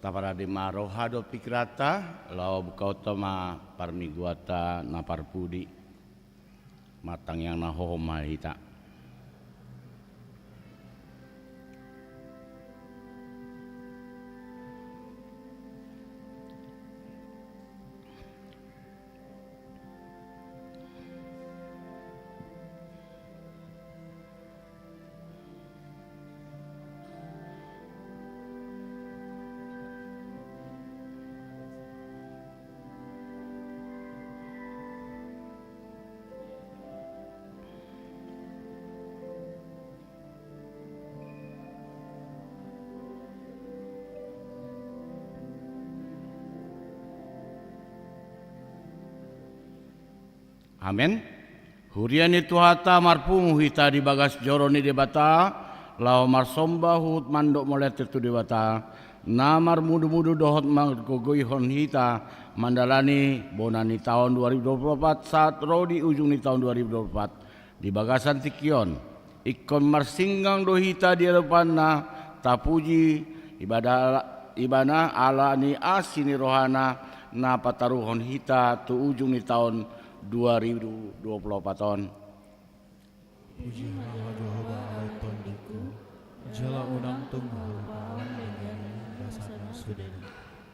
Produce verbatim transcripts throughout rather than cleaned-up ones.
Taparade ma roha dohot pingkiranta, laho bukaonta ma parmingguanta na parpudi. Martangiang na hohom ma hita. Amen. Huria ni Tuhanta, marpungu hita di bagas joro ni Debata, laho marsomba huhut mandok mauliate tu Debata, na marmudu-mudu dohot margogoihon hita mandalani bona ni taon dua ribu dua puluh empat sahat ro di ujung ni taon dua ribu dua puluh empat. Di bagasan tingki on, ingkon marsinggang do hita di adopanna, tapuji ibana, ibana ala ni asi ni rohana na pataruhon hita tu ujung ni taon dua ribu dua puluh empat on. Puji ma Ho Jahowa, ale Tondingku, jala unang tung hupalupaon denggan ni basaNa sude.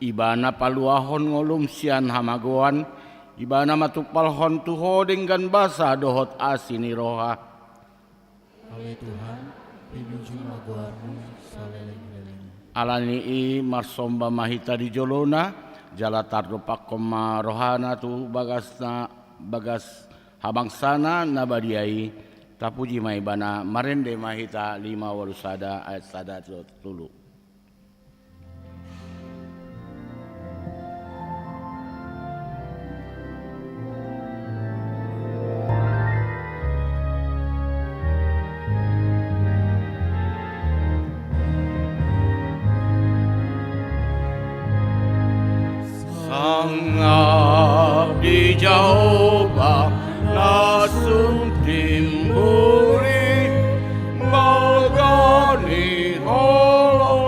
Ibana paluahon ngolum sian hamagoan, Ibana matumpalhon tu ho denggan basa dohot asi ni roha. Ale Tuhan, pinuji ma goarMu saleleng-leleng. Ala ni i marsomba ma hita di jolona, jala tardompakhon ma rohana tu bagasna, bagas habangsana na badia i, tapuji ma Ibana. Marende ma hita lima ualu sada ayat sada dohot tolu. Sangap di Jahowa na sun timbul i, baga ni holong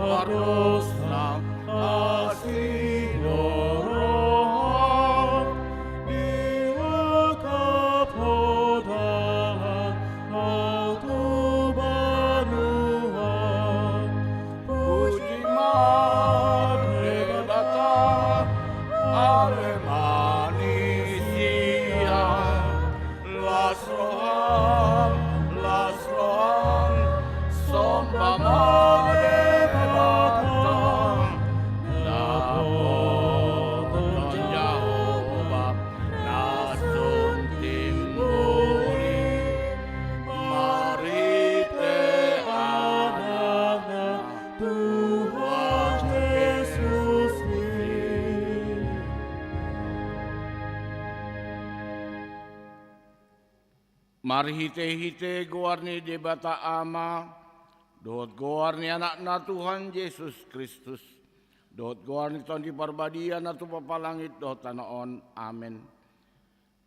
Pardosa asi do roham, dilakap ho dalan ho tu banua. Puji ma Debata, ale ma ni sian las roham, las roham, somba ma Debata. Dapothon Jahowa na sun timbul i, marhite Anakna Tuhan Jesus i. Marhitehite goar ni Debata Ama, dohot goar ni Anakna Tuhan Jesus Kristus, dohot goar ni Tondi Parbadia na tumompa langit dohot tano on. Amen.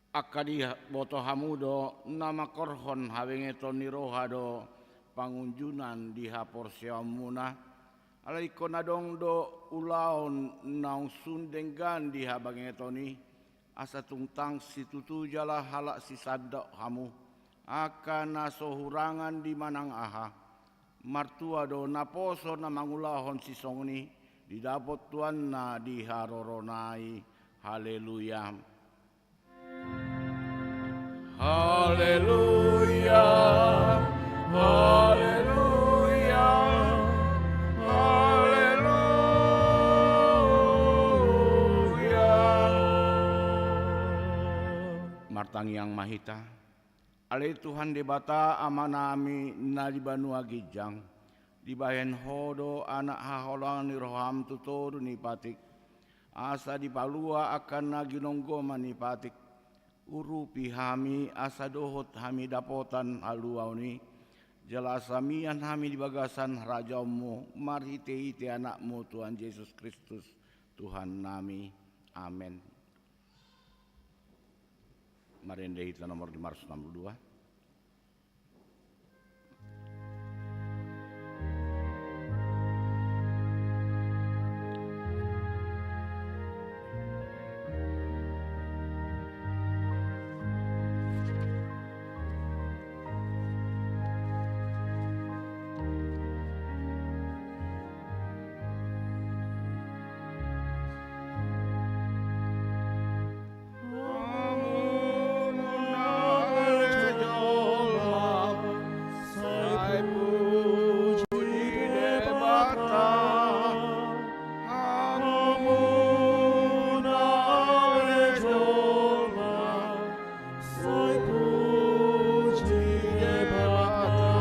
Angka diboto hamu do na mangkorhon habengeton ni roha do pangunjunan di haporseaonmuna. Alai ingkon adong do ulaon naung sun denggan di habangeton i, asa tung tangsi tutu jala halak sisandok hamu, angka na so hurangan di manang aha. Martua do naposo na mangulahon sisongon i, didapot tuanna di harorona i. Haleluya. Haleluya, haleluya, haleluya. Martangiang ma hita. Ale Tuhan Debata, Amanami na di banua ginjang, dibahen Ho do anak haholongan ni roham tu toru ni patik, asa dipalua angka na ginonggoman ni patik. Urupi hami asa dohot hami dapotan haluaon i, jala asa mian hami di bagasan harajaonmu marhitehite Anakmu Tuhan Jesus Kristus, Tuhannami. Amen. Marende hita nomor lima ratus enam puluh dua. Hamu na ale jolma, sai puji Debata. Hamu na ale jolma, sai puji Debata.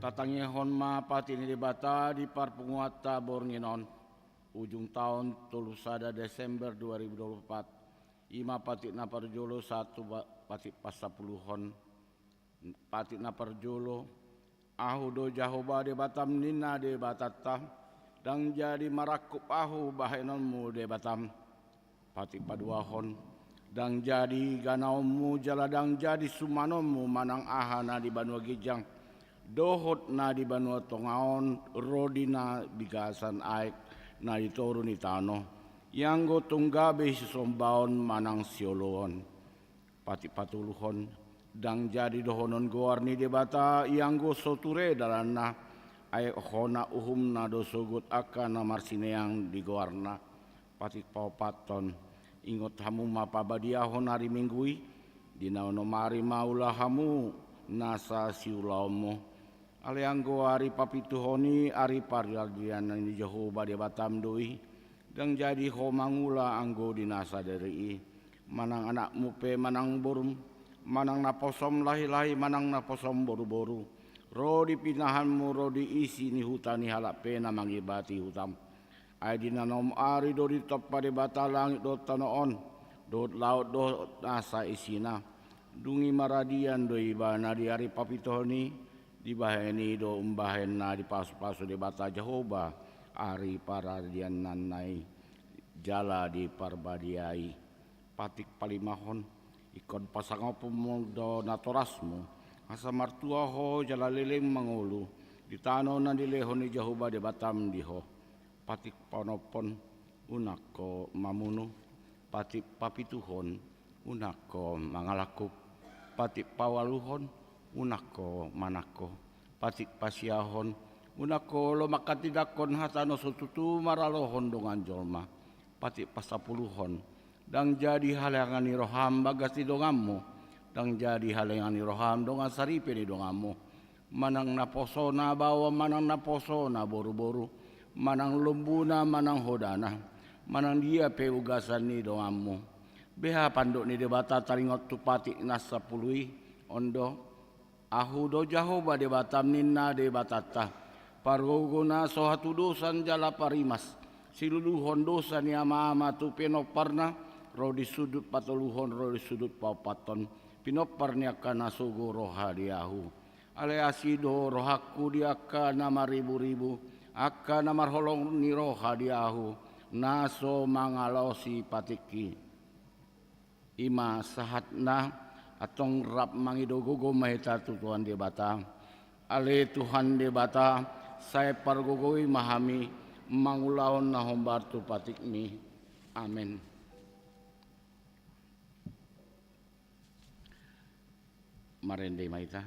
Tatangihon ma patik ni Debata di parpunguanta borngin on. Ujung taon tolu sada Desember dua ribu dua puluh empat, i ma patik na parjolo sahat tu ba-, patik pasampuluhon. Patik na parjolo, Ahu do Jahowa Debatam ninna Debatanta, ndang jadi marangkup Ahu bahenonmu Debatam. Patik paduahon, ndang jadi ganaonmu jala ndang jadi sumanonmu manang aha na di banua ginjang dohot na di banua tonga on ro di na bigasan aek na di toru ni tano, ianggo tung gabe sisombaon manang sioloon. Patik patoluhon, ndang jadi dohonon goar ni Debata ianggo so ture dalanna, ai hona uhumna do sogot angka na marsineang di goarna. Patik paopathon, ingot hamu ma pabadiahon ari Minggu i, di na onom ari ma ula hamu nasa siulaonmu. Alai anggo ari papituhon i ari paradianan ni Jahowa Debatam do i, ndang jadi ho mangula anggo di na sadari i. Manang anakmu pe manang borum, manang naposom lahilahi manang naposom boruboru, ro di pinahanmu ro di isi ni huta ni halak pe na mangibati hutam. Ai di na onom ari do ditompa Debata langit dohot tano on, dohot laut dohot nasa isina. Dung i maradian do ibana di ari papituhon i, dibahen i do umbahen na dipasupasu Debata Jahowa ari paradiananna i jala diparbadiai. Patik palimahon, ingkon pasangaponmu do natorasmu, Asa martua ho jala leleng mangolu di tano na nilehon ni Jahowa Debatam di ho. Patik panophon, unang ho mamunu. Patik papituhon, unang ho mangalangkup. Patik paualuhon, unang ho manangko. Patik pasiahon, unang ho olo manghatindanghon hata na so tutu maralohon dongan jolma. Patik pasapuluhon, ndang jadi halengan ni roham bagas ni donganmu, ndang jadi halengan ni roham dongan saripe ni donganmu, manang naposona baoa, manang naposona boruboru, manang lombuna, manang hodana, manang dia pe ugasan ni donganmu. Beha pandok ni Debata taringot tu patik na sampulu i? On do: Ahu do Jahowa Debatam, ninna Debatanta, pargogo na so hatudosan jala parimas, siluluhon dosa ni amaama tu pinomparna, ro di sundut patoluhon, ro di sundut paopathon, pinompar ni angka na sogo roha di Ahu. Alai asi do rohangku di angka na marriburibu, angka na marholong ni roha di Ahu, na so mangalaosi patik i. I ma sahatna. Antong rap mangido gogo ma hita tu Tuhan Debata. Ale Tuhan Debata, sai pargogoi ma hami mangulahon na hombar tu patikmi. Amen. Marende ma hita.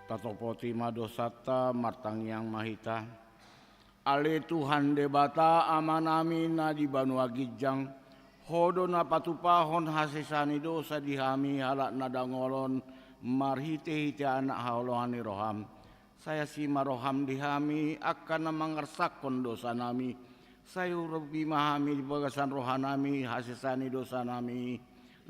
Tatopoti ma dosanta, martangiang ma hita. Ale Tuhan Debata, Amanami na di banua ginjang, Ho do na patupahon hasesaan ni dosa di hami halak na dangolon marhitehite Anak haholongan ni roham. Sai asi ma roham di hami angka na mangarsakhon dosanami. Sai urupi ma hami di bagasan rohanami hasesaan ni dosanami.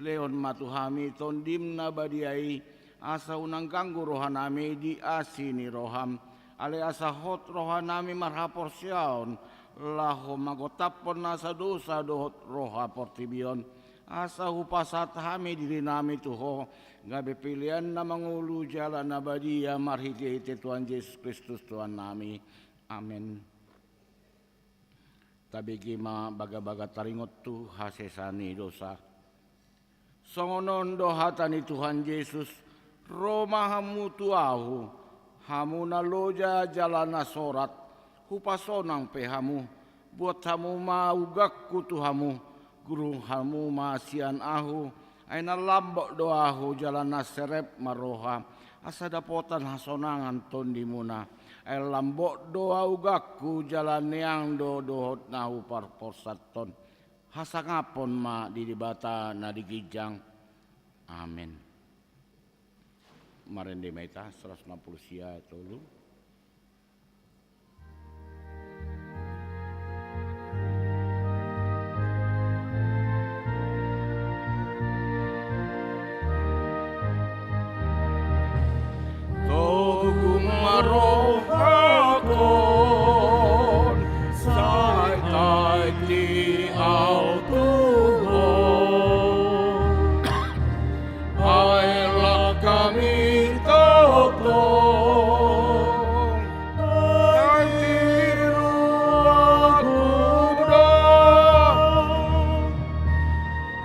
Lehon ma tu hami Tondim na badia i, asa unang ganggu rohanami di asi ni roham. Alai asa hot rohanami marhaporseaon, laho mangontaphon nasa dosa dohot roha portibi on. Asa hupasahat hami dirinami tu Ho, gabe pelean na mangolu jala na badia marhitehite Tuhan Jesus Kristus Tuhannami. Amen. Tabege ma bagabaga taringot tu hasesaan ni dosa. Songon on do hata ni Tuhan Jesus: Ro ma hamu tu Ahu, hamu na loja jala na sorat, Hupasonang pe hamu, buat hamu ma ugangku tu hamu, gurung hamu ma sian ahu, ai na lambok do ahu jala na serep ma roha, asa dapotan hasonangan tondimuna. Ai lambok do ugangku jala neang do dohot na huparporsathon. Hasangapon ma di Debata na di ginjang. Amen. Marende ma hita, seratus enam puluh sia tolu. Togu ma rohakon, sai taiti au tu Ho. Ai lang hami tongtong, taiti rohangku do,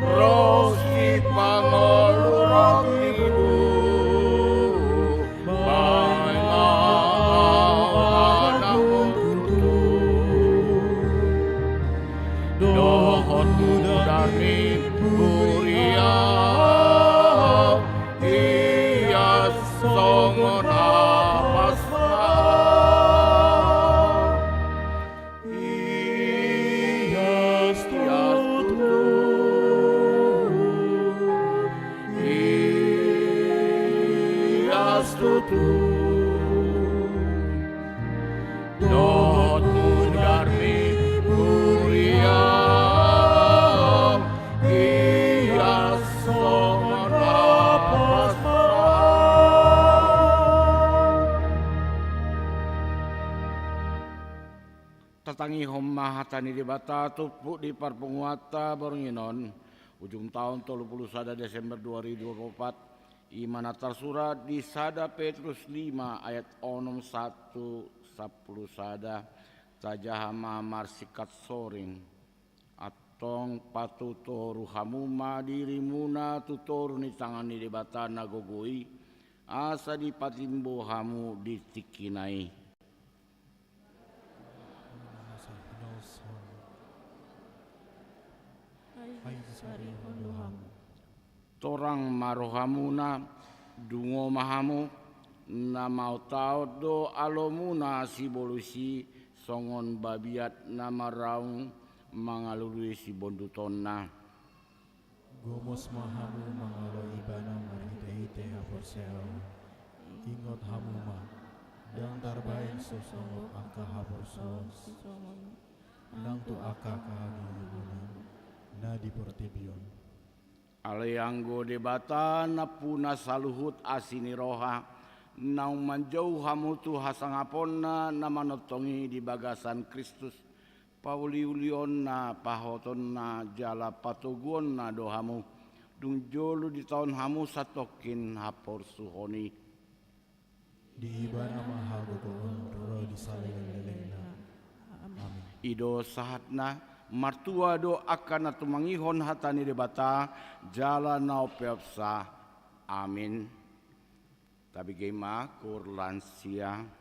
ro sipangolu roti do, baen ma au anakmu tutu. Dohot mudar ni huria, ias songon na Paskah. Ias tutu, ias tutu. Dohot mudar ni huria, ias songon na Paskah. Tatangihon ma hata ni Debata tumpuk di parpunguanta borngin on, ujung taon tolu pulu sada Desember dua ribu dua pulu opat, i ma na tarsurat di sada Petrus lima ayat onom sahat tu sampulu sada. Tajaha ma marsingkat soring. Antong patutoru hamu ma dirimuna tu toru ni tangan ni Debata na gogo i, asa dipatimbo hamu di tingkina i. Ai disarihon do hamu. Torang ma rohamuna, dungo ma hamu, na maotaot do alomuna sibolis i, songon babiat na maraung mangalului sibondutonna. Gomos ma hamu mangalo Ibana marhitehite haporseaon. Ingot hamu ma, ndang tarbahen so songgop angka haporseaon sisongon i, nang tu angka hagigihuton na di portibi on. Alai anggo Debata nampuna saluhut asi ni roha, naung manjou hamu tu hasangaponna na manongtong i di bagasan Kristus, pauliulionna, pahotonna jala patoguonna do hamu, dung jolo ditaon hamu satongkin haporsuhon i. Di Ibana ma hagogoon ro di saleleng-lelengna. Amin. I do sahatna, martua do angka na tumangihon hata ni Debata, jala na umpeopsa. Amin. Tabege ma koor lansia.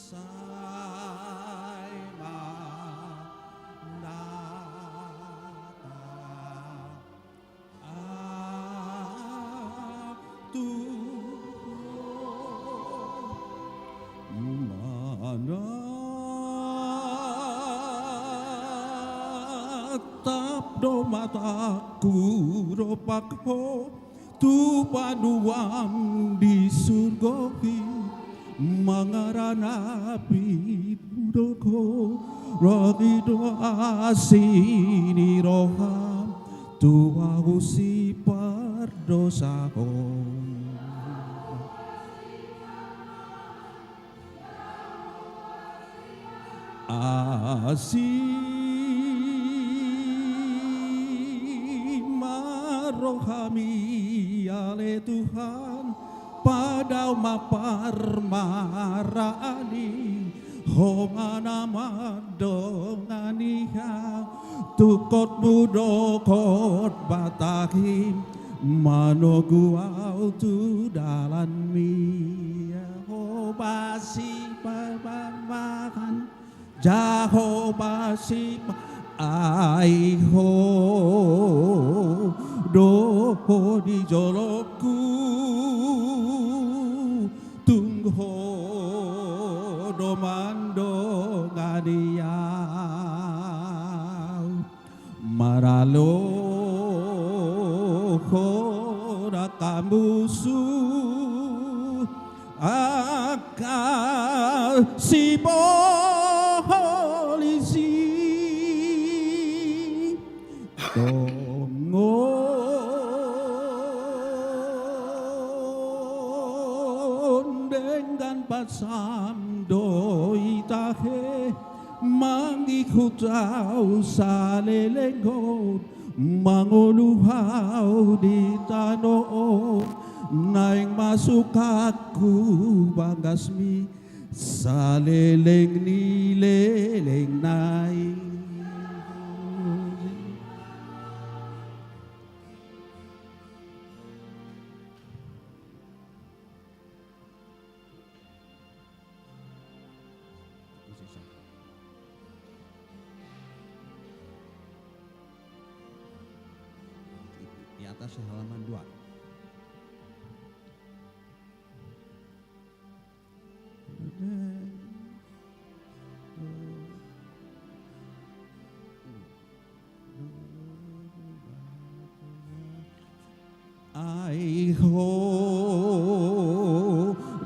Sai manata Tuhan, manatap do matangku dompak Ho tu panuam di surgo i, mangaranapi do Ho, ro di do asi ni roham tu ahu sipardosa Ho. Asi ma rohami ale Tuhan, padao ma parmaraan i, Ho ma na mandongani ahu, tungkotmu do hot batahim, manogu ahu tu dalanmi. Jahowa sipamarmahan, Jahowa sipa ai Ho do di jolongku, tung Ho do mandongani ahu. Maralohon angka musu, angka sibolis i, tongon denggan basam do ita he. Mangihut ahu saleleng on, mangolu ahu di tano on, naeng ma sukangku bagasmi saleleng ni lelengna i. Di atas halaman dua. Ai Ho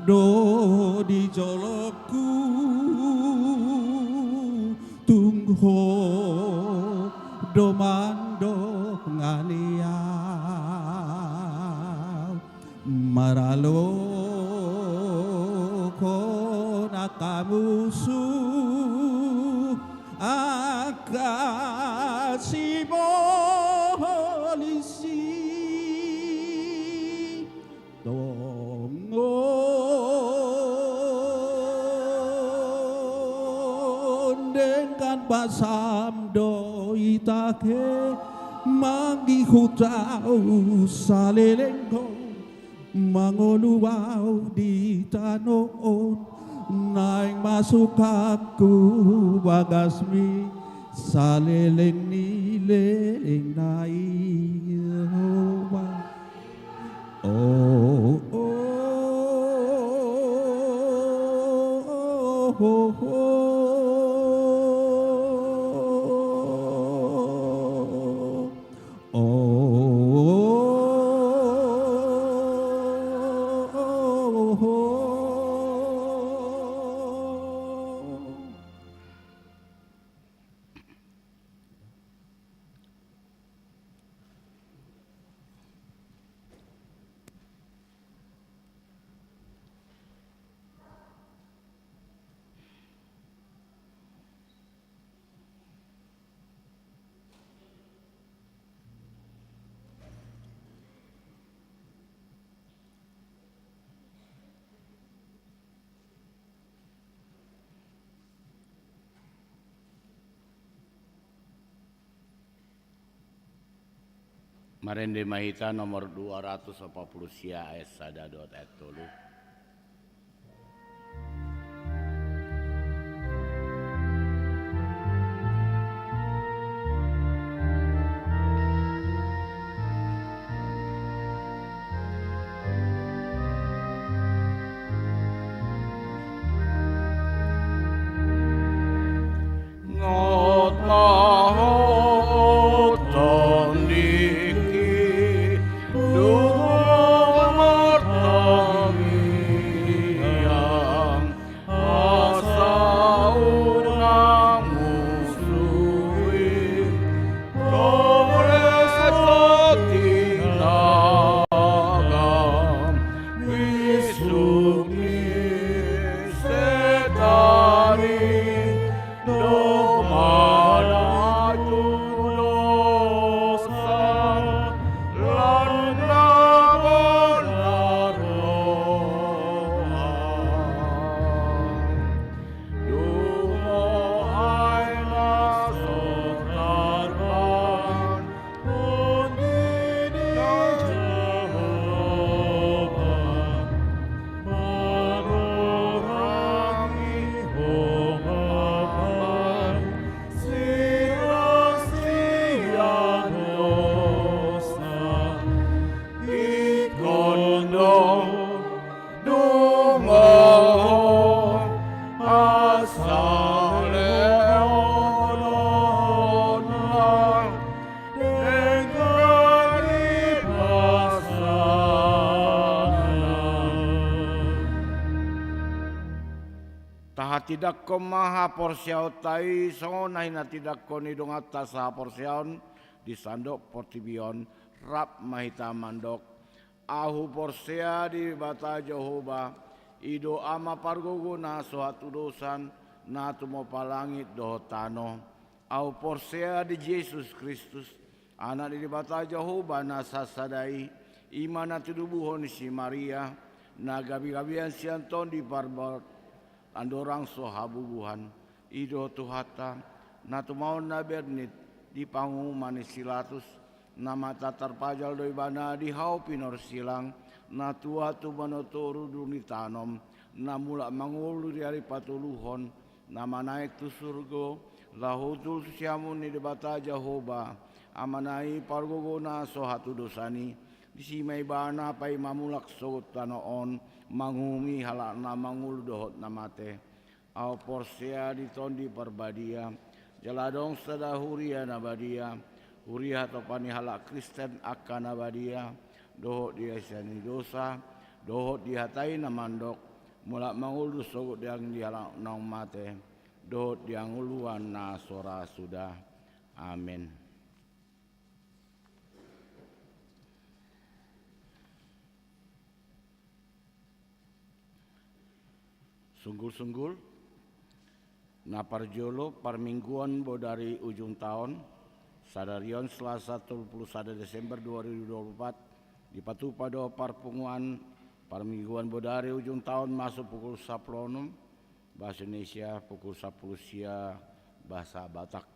do di jolongku, tung Ho do mandongani ahu. Maralohon angka musu, angka sibolis i, tongon denggan basam do ita he. Mangihut ahu saleleng on, mangolu ahu di tano on, naeng ma sukangku bagasmi saleleng ni lelengna i. Jahowa. Oh, oh, oh, oh, oh. Marende ma hita nomor dua ratus opat pulu sia ayat sada dohot ayat tolu. Tahatindangkon ma haporseaonta i songon na hinatindangkon ni donganta sahaporseaon di sandok portibi on. Rap ma hita mandok: Ahu porsea di Debata Jahowa, i do Ama pargogo na so hatudosan, na tumompa langit dohot tano. Ahu porsea di Jesus Kristus, Anak ni Debata Jahowa na sasada i, i ma na tinubuhon ni si Maria, na gabegabean sian Tondi Parbadia, andorang so habubuhan. I do Tuhanta, na tumaon na bernit di panguhuman ni si Pilatus, na mata tarpajal do Ibana di hau pinorsilang, na tua tumanotoru dung ditanom, na mulak mangolu di ari patoluhon, na manaek tu surgo, laho hundul tu siamun ni Debata Jahowa, Amana i pargogo na so hatudosan i. Disi ma Ibana paima mulak sogot tano on, manguhumi halak na mangolu dohot na mate. Ahu porsea di Tondi Parbadia, jala adong sada huria na badia, huria hatopan ni halak Kristen angka na badia, dohot di hasesaan ni dosa, dohot di hata i na mandok: Mulak mangolu sogot daging ni halak naung mate, dohot di hangoluan na so ra suda. Amen. Sunggul-sunggul, na parjolo, parmingguon bodari ujung taon, sadari on Selasa tolu pulu sada Desember dua ribu dua pulu opat, dipatupa do parpunguan parmingguon bodari ujung taon masuk pukul sampulu onom bahasa Indonesia, pukul sampulu sia bahasa Batak.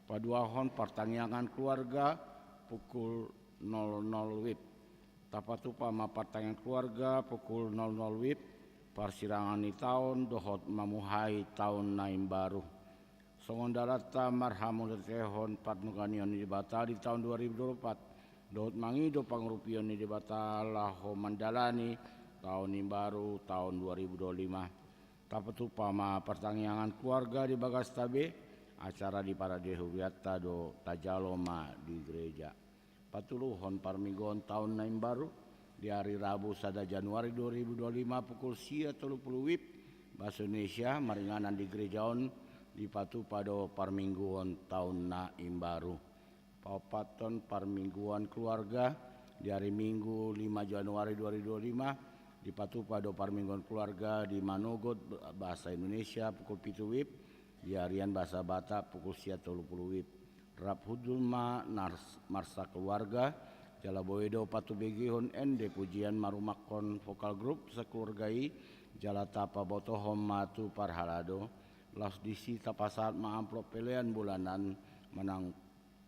Paduahon partangiangan keluarga pukul nol nol wib. Tapatupa ma partangiangan keluarga pukul nol nol wib, parsirangan ni taon dohot mamuhai taon na imbaru. Songon dalanta marhamuliatehon parnunganion ni Debata di taon dua ribu dua pulu opat, dohot mangido pangurupion ni Debata laho mandalani taon imbaru, taon dua ribu dua pulu lima. Tapatupa ma partangiangan keluarga di bagasta be, acara di parade hurianta do tajalo ma di gereja. Patoluhon parmingguon taon na imbaru, di ari Rabu sada Januari dua ribu dua pulu lima pukul sia tolu pulu wib, bahasa Indonesia, maringanan di gereja on, dipatupa do parmingguon taon na imbaru. Paopathon parmingguon keluarga, di ari Minggu lima Januari dua ribu dua pulu lima, dipatupa do parmingguon keluarga di Manogot, bahasa Indonesia, pukul pitu wib, di arian bahasa Batak pukul sia tolu pulu wib. Rap hundul ma nars-, marsakeluarga, jala boi do patubegehon ende pujian marumakhon vokal grup sakeluarga i, jala tapabotohon ma tu parhalado, laos disi tapasahat ma amplop pelean bulanan manang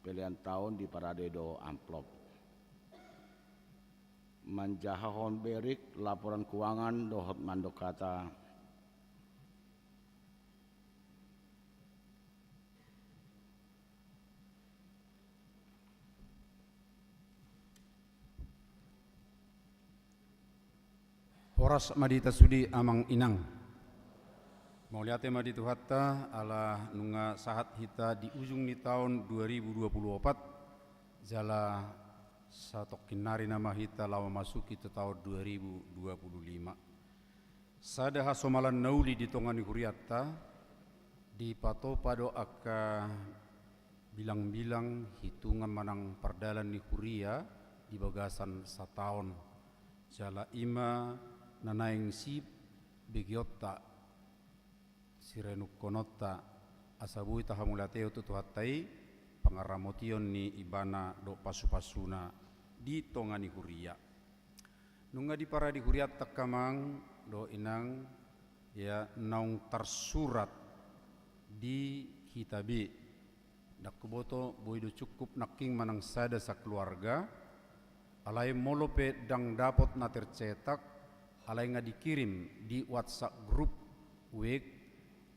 pelean taon di parade do amplop. Manjahahon berik laporan keuangan dohot mandok hata. Horas ma di hita sude amang inang. Mauliate ma di Tuhanta, ala nunga sahat hita di ujung ni taon dua ribu dua pulu opat, jala satongkin nari nama hita laho masuki tu taon dua ribu dua pulu lima. Sada hasomalan na uli di tonga ni hurianta, dipatupa do angka bilangbilang hitungan manang pardalan ni huria di bagasan sataon. Jala i ma na naeng sibegeonta, sirenungkononta, asa boi tahamauliateon tu Tuhanta i, pangaramotion ni Ibana dohot pasupasuna di tonga ni huria. Nunga diparade hurianta angka amang dohot inang, ya, naung tarsurat di hita be. Ndang huboto boi do cukup nangkin manang sada sakeluarga, alai molo pe ndang dapot na tercetak, alai nga dikirim di WhatsApp grup, wek,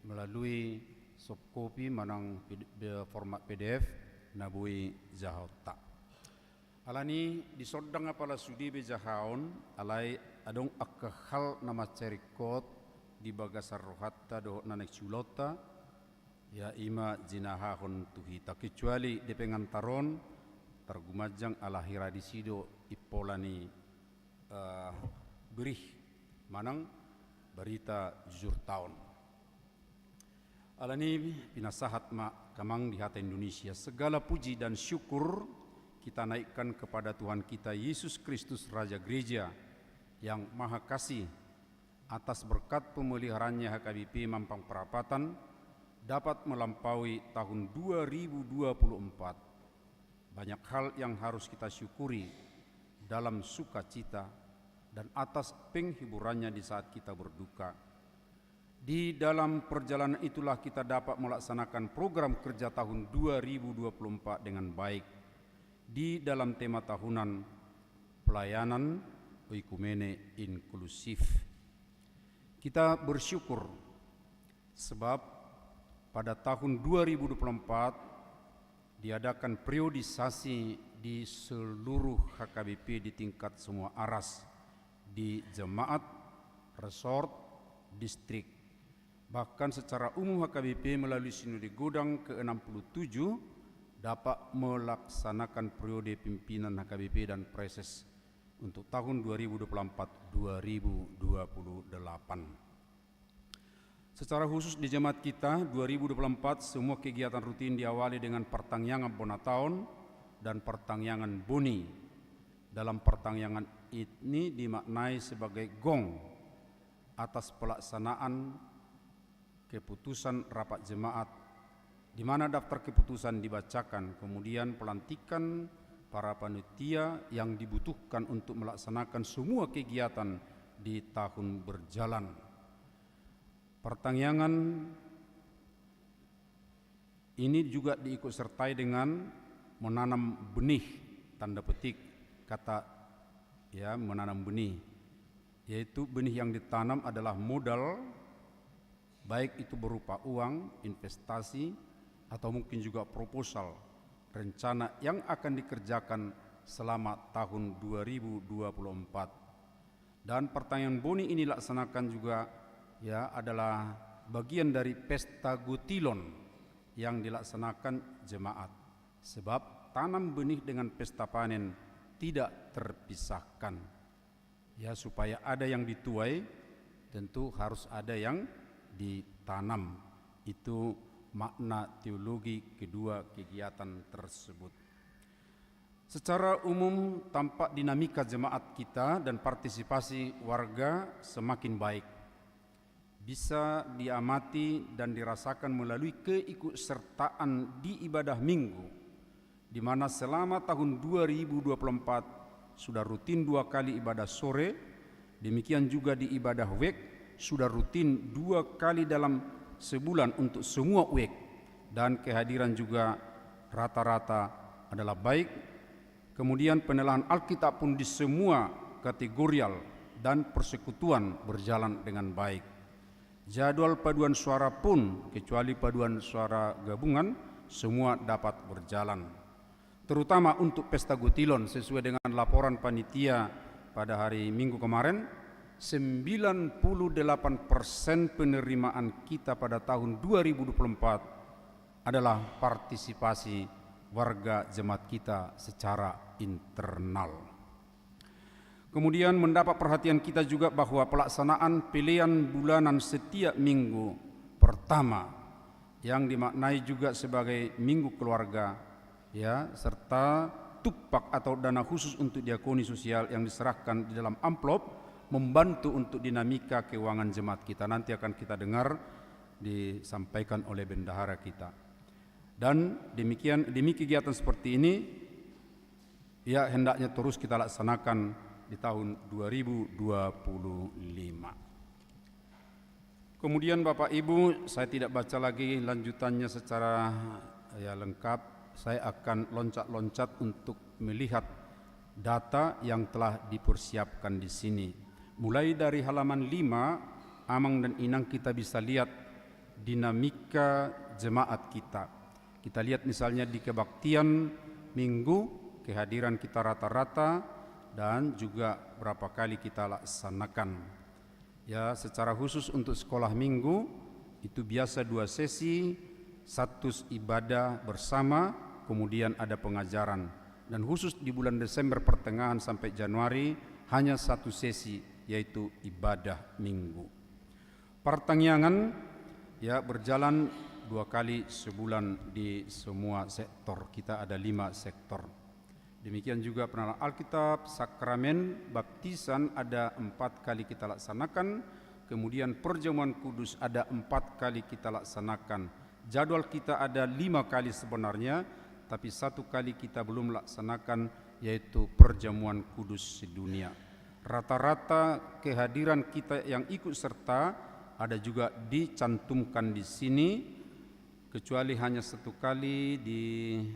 melalui soft copy manang P D, format P D F na boi jahaonta. Alani i, di son ndang apala sude be jahaon, alai adong angka hal na mansai ringkot di bagasan rohanta dohot na naeng siulaonta, ya, i ma jinahahon tu hita. Kecuali di pengantar on, targumanjang ala hira disi do impola ni, eh, berih manang barita jujur taon. Alani pinasahat ma hamu di hata Indonesia, segala puji dan syukur kita naikkan kepada Tuhan kita Yesus Kristus, Raja Gereja yang Maha Kasih, atas berkat pemeliharaannya H K B P Mampang Perapatan dapat melampaui tahun dua ribu dua puluh empat. Banyak hal yang harus kita syukuri dalam sukacita dan atas penghiburannya di saat kita berduka. Di dalam perjalanan itulah kita dapat melaksanakan program kerja tahun dua ribu dua puluh empat dengan baik di dalam tema tahunan pelayanan oikumene inklusif. Kita bersyukur sebab pada tahun dua ribu dua puluh empat diadakan periodisasi di seluruh H K B P di tingkat semua aras, di jemaat, resort, distrik. Bahkan secara umum H K B P melalui Sinode Godang ke enam puluh tujuh dapat melaksanakan periode pimpinan H K B P dan Praeses untuk tahun dua ribu dua puluh empat dua ribu dua puluh delapan. Secara khusus di jemaat kita, dua ribu dua puluh empat semua kegiatan rutin diawali dengan partangiangan bona taon dan partangiangan boni. Dalam partangiangan ini dimaknai sebagai gong atas pelaksanaan keputusan rapat jemaat, di mana daftar keputusan dibacakan, kemudian pelantikan para panitia yang dibutuhkan untuk melaksanakan semua kegiatan di tahun berjalan. Partangiangan ini juga diikut sertai dengan menanam benih, tanda petik kata, ya, menanam benih, yaitu benih yang ditanam adalah modal, baik itu berupa uang, investasi, atau mungkin juga proposal, rencana yang akan dikerjakan selama tahun dua ribu dua puluh empat. Dan partangiangan boni ini dilaksanakan juga, ya, adalah bagian dari pesta gotilon yang dilaksanakan jemaat. Sebab tanam benih dengan pesta panen tidak terpisahkan. Ya, supaya ada yang dituai, tentu harus ada yang ditanam. Itu makna teologi kedua kegiatan tersebut. Secara umum, tampak dinamika jemaat kita dan partisipasi warga semakin baik. Bisa diamati dan dirasakan melalui keikutsertaan di ibadah Minggu, di mana selama tahun dua ribu dua puluh empat sudah rutin dua kali ibadah sore, demikian juga di ibadah wek sudah rutin dua kali dalam sebulan untuk semua wek, dan kehadiran juga rata-rata adalah baik. Kemudian penelaahan Alkitab pun di semua kategorial dan persekutuan berjalan dengan baik. Jadwal paduan suara pun, kecuali paduan suara gabungan, semua dapat berjalan. Terutama untuk pesta gotilon, sesuai dengan laporan panitia pada hari Minggu kemarin, sembilan puluh delapan persen penerimaan kita pada tahun dua ribu dua puluh empat adalah partisipasi warga jemaat kita secara internal. Kemudian mendapat perhatian kita juga bahwa pelaksanaan pelean bulanan setiap minggu pertama yang dimaknai juga sebagai minggu keluarga, ya, serta tupak atau dana khusus untuk diakoni sosial yang diserahkan di dalam amplop membantu untuk dinamika keuangan jemaat kita. Nanti akan kita dengar disampaikan oleh bendahara kita. Dan demikian, demi kegiatan seperti ini, ya, hendaknya terus kita laksanakan di tahun dua ribu dua puluh lima. Kemudian, Bapak Ibu, saya tidak baca lagi lanjutannya secara, ya, lengkap. Saya akan loncat-loncat untuk melihat data yang telah dipersiapkan di sini. Mulai dari halaman lima, Amang dan Inang, kita bisa lihat dinamika jemaat kita. Kita lihat misalnya di kebaktian Minggu, kehadiran kita rata-rata, dan juga berapa kali kita laksanakan. Ya, secara khusus untuk sekolah Minggu, itu biasa dua sesi, status ibadah bersama, kemudian ada pengajaran. Dan khusus di bulan Desember pertengahan sampai Januari, hanya satu sesi, yaitu ibadah Minggu. Partangiangan, ya, berjalan dua kali sebulan di semua sektor. Kita ada lima sektor. Demikian juga penalaran Alkitab, sakramen, baptisan ada empat kali kita laksanakan, kemudian perjamuan kudus ada empat kali kita laksanakan. Jadwal kita ada lima kali sebenarnya, tapi satu kali kita belum laksanakan, yaitu perjamuan kudus sedunia. Rata-rata kehadiran kita yang ikut serta ada juga dicantumkan di sini, kecuali hanya satu kali di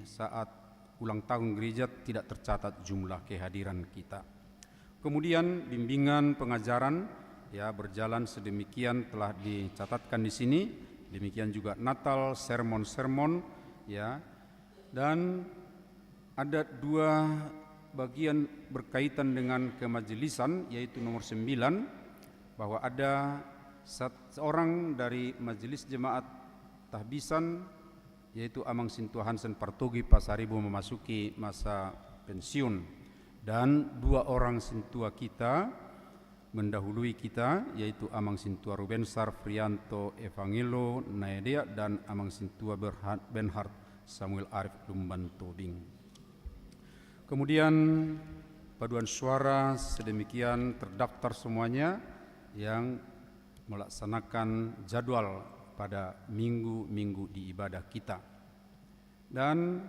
saat ulang tahun gereja tidak tercatat jumlah kehadiran kita. Kemudian bimbingan pengajaran, ya, berjalan sedemikian telah dicatatkan di sini. Demikian juga Natal, sermon-sermon, ya. Dan ada dua bagian berkaitan dengan kemajelisan, yaitu nomor sembilan, bahwa ada sat-, seorang dari Majelis Jemaat Tahbisan, yaitu Amang Sintua Hansen Partogi Pasaribu, memasuki masa pensiun. Dan dua orang sintua kita mendahului kita, yaitu Amang Sintua Ruben Sarfrianto Evangelo Naedea dan Amang Sintua Berha-, Benhard Samuel Arif Lumban Tobing. Kemudian paduan suara sedemikian terdaftar semuanya yang melaksanakan jadwal pada minggu-minggu di ibadah kita. Dan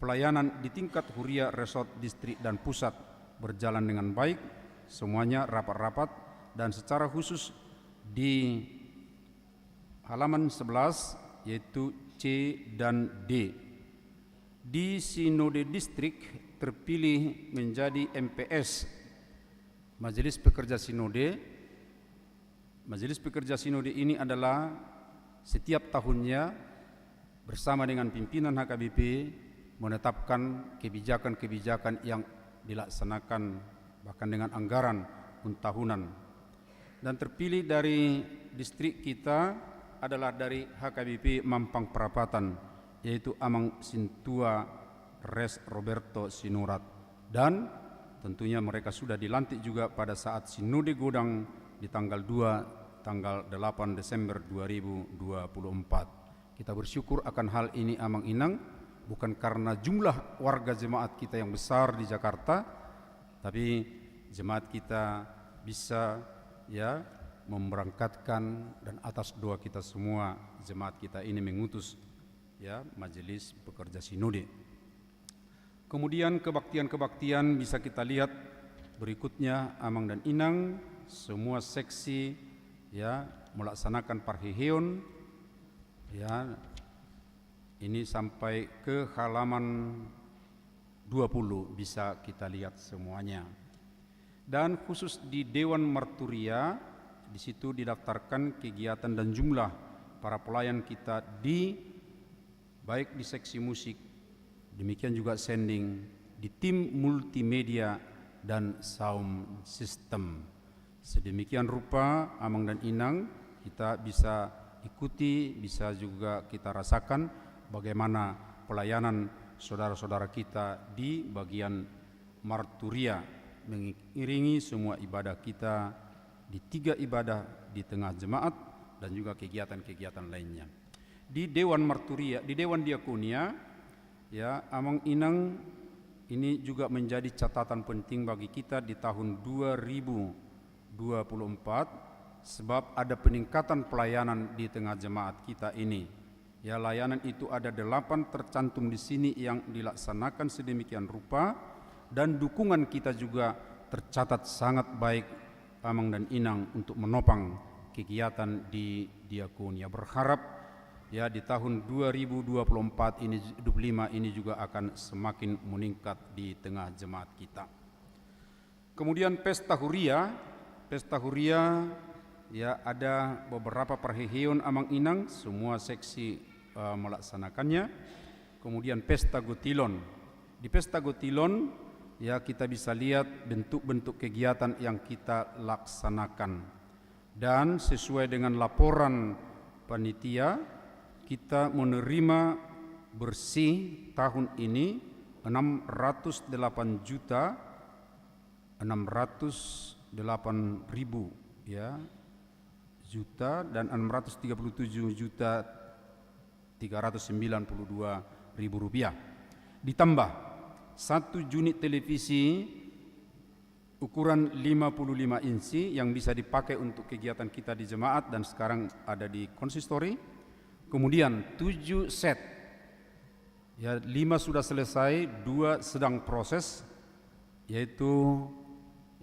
pelayanan di tingkat huria, resort, distrik, dan pusat berjalan dengan baik, semuanya rapat-rapat, dan secara khusus di halaman sebelas, yaitu C dan D. Di Sinode Distrik terpilih menjadi M P S, Majelis Pekerja Sinode. Majelis Pekerja Sinode ini adalah setiap tahunnya bersama dengan pimpinan H K B P menetapkan kebijakan-kebijakan yang dilaksanakan, bahkan dengan anggaran tahunan. Dan terpilih dari distrik kita adalah dari H K B P Mampang Perapatan, yaitu Amang Sintua Res Roberto Sinurat. Dan tentunya mereka sudah dilantik juga pada saat Sinode Godang di tanggal dua, tanggal delapan Desember dua ribu dua puluh empat. Kita bersyukur akan hal ini, Amang Inang, bukan karena jumlah warga jemaat kita yang besar di Jakarta, tapi jemaat kita bisa, ya, memberangkatkan, dan atas doa kita semua, jemaat kita ini mengutus, ya, Majelis Pekerja Sinode. Kemudian kebaktian-kebaktian bisa kita lihat berikutnya, Amang dan Inang, semua seksi, ya, melaksanakan parheheon, ya, ini sampai ke halaman dua puluh bisa kita lihat semuanya. Dan khusus di Dewan Marturia, di situ didaftarkan kegiatan dan jumlah para pelayan kita di, baik di seksi musik, demikian juga sending, di tim multimedia dan sound system. Sedemikian rupa, Amang dan Inang, kita bisa ikuti, bisa juga kita rasakan bagaimana pelayanan saudara-saudara kita di bagian Marturia, mengiringi semua ibadah kita di tiga ibadah di tengah jemaat dan juga kegiatan-kegiatan lainnya. Di Dewan Marturia, di Dewan Diakonia, ya, Amang Inang, ini juga menjadi catatan penting bagi kita di tahun dua ribu dua puluh empat, sebab ada peningkatan pelayanan di tengah jemaat kita ini. Ya, layanan itu ada delapan tercantum di sini yang dilaksanakan sedemikian rupa, dan dukungan kita juga tercatat sangat baik, Amang dan Inang, untuk menopang kegiatan di diakonia. Berharap, ya, di tahun dua ribu dua puluh empat ini, dua puluh lima ini juga akan semakin meningkat di tengah jemaat kita. Kemudian pesta huria, pesta huria, ya, ada beberapa parheheon, Amang Inang, semua seksi, eh, melaksanakannya. Kemudian pesta gotilon. Di pesta gotilon, ya, kita bisa lihat bentuk-bentuk kegiatan yang kita laksanakan. Dan sesuai dengan laporan panitia, kita menerima bersih tahun ini enam ratus delapan juta enam ratus delapan ribu, ya, juta dan enam ratus tiga puluh tujuh juta tiga ratus sembilan puluh dua ribu rupiah. Ditambah satu unit televisi ukuran lima puluh lima inci yang bisa dipakai untuk kegiatan kita di jemaat dan sekarang ada di konsistori. Kemudian tujuh set, ya, lima sudah selesai, dua sedang proses, yaitu,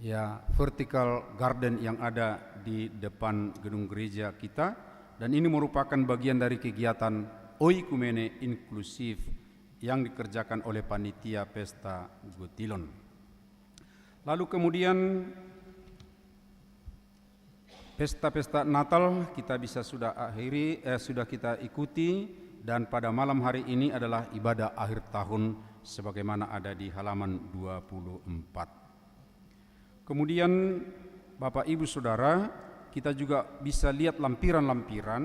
ya, vertical garden yang ada di depan gedung gereja kita, dan ini merupakan bagian dari kegiatan oikumene inklusif yang dikerjakan oleh panitia pesta Gotilon. Lalu kemudian pesta-pesta Natal kita bisa sudah akhiri, eh, sudah kita ikuti, dan pada malam hari ini adalah ibadah akhir tahun sebagaimana ada di halaman dua puluh empat. Kemudian, Bapak, Ibu, Saudara, kita juga bisa lihat lampiran-lampiran,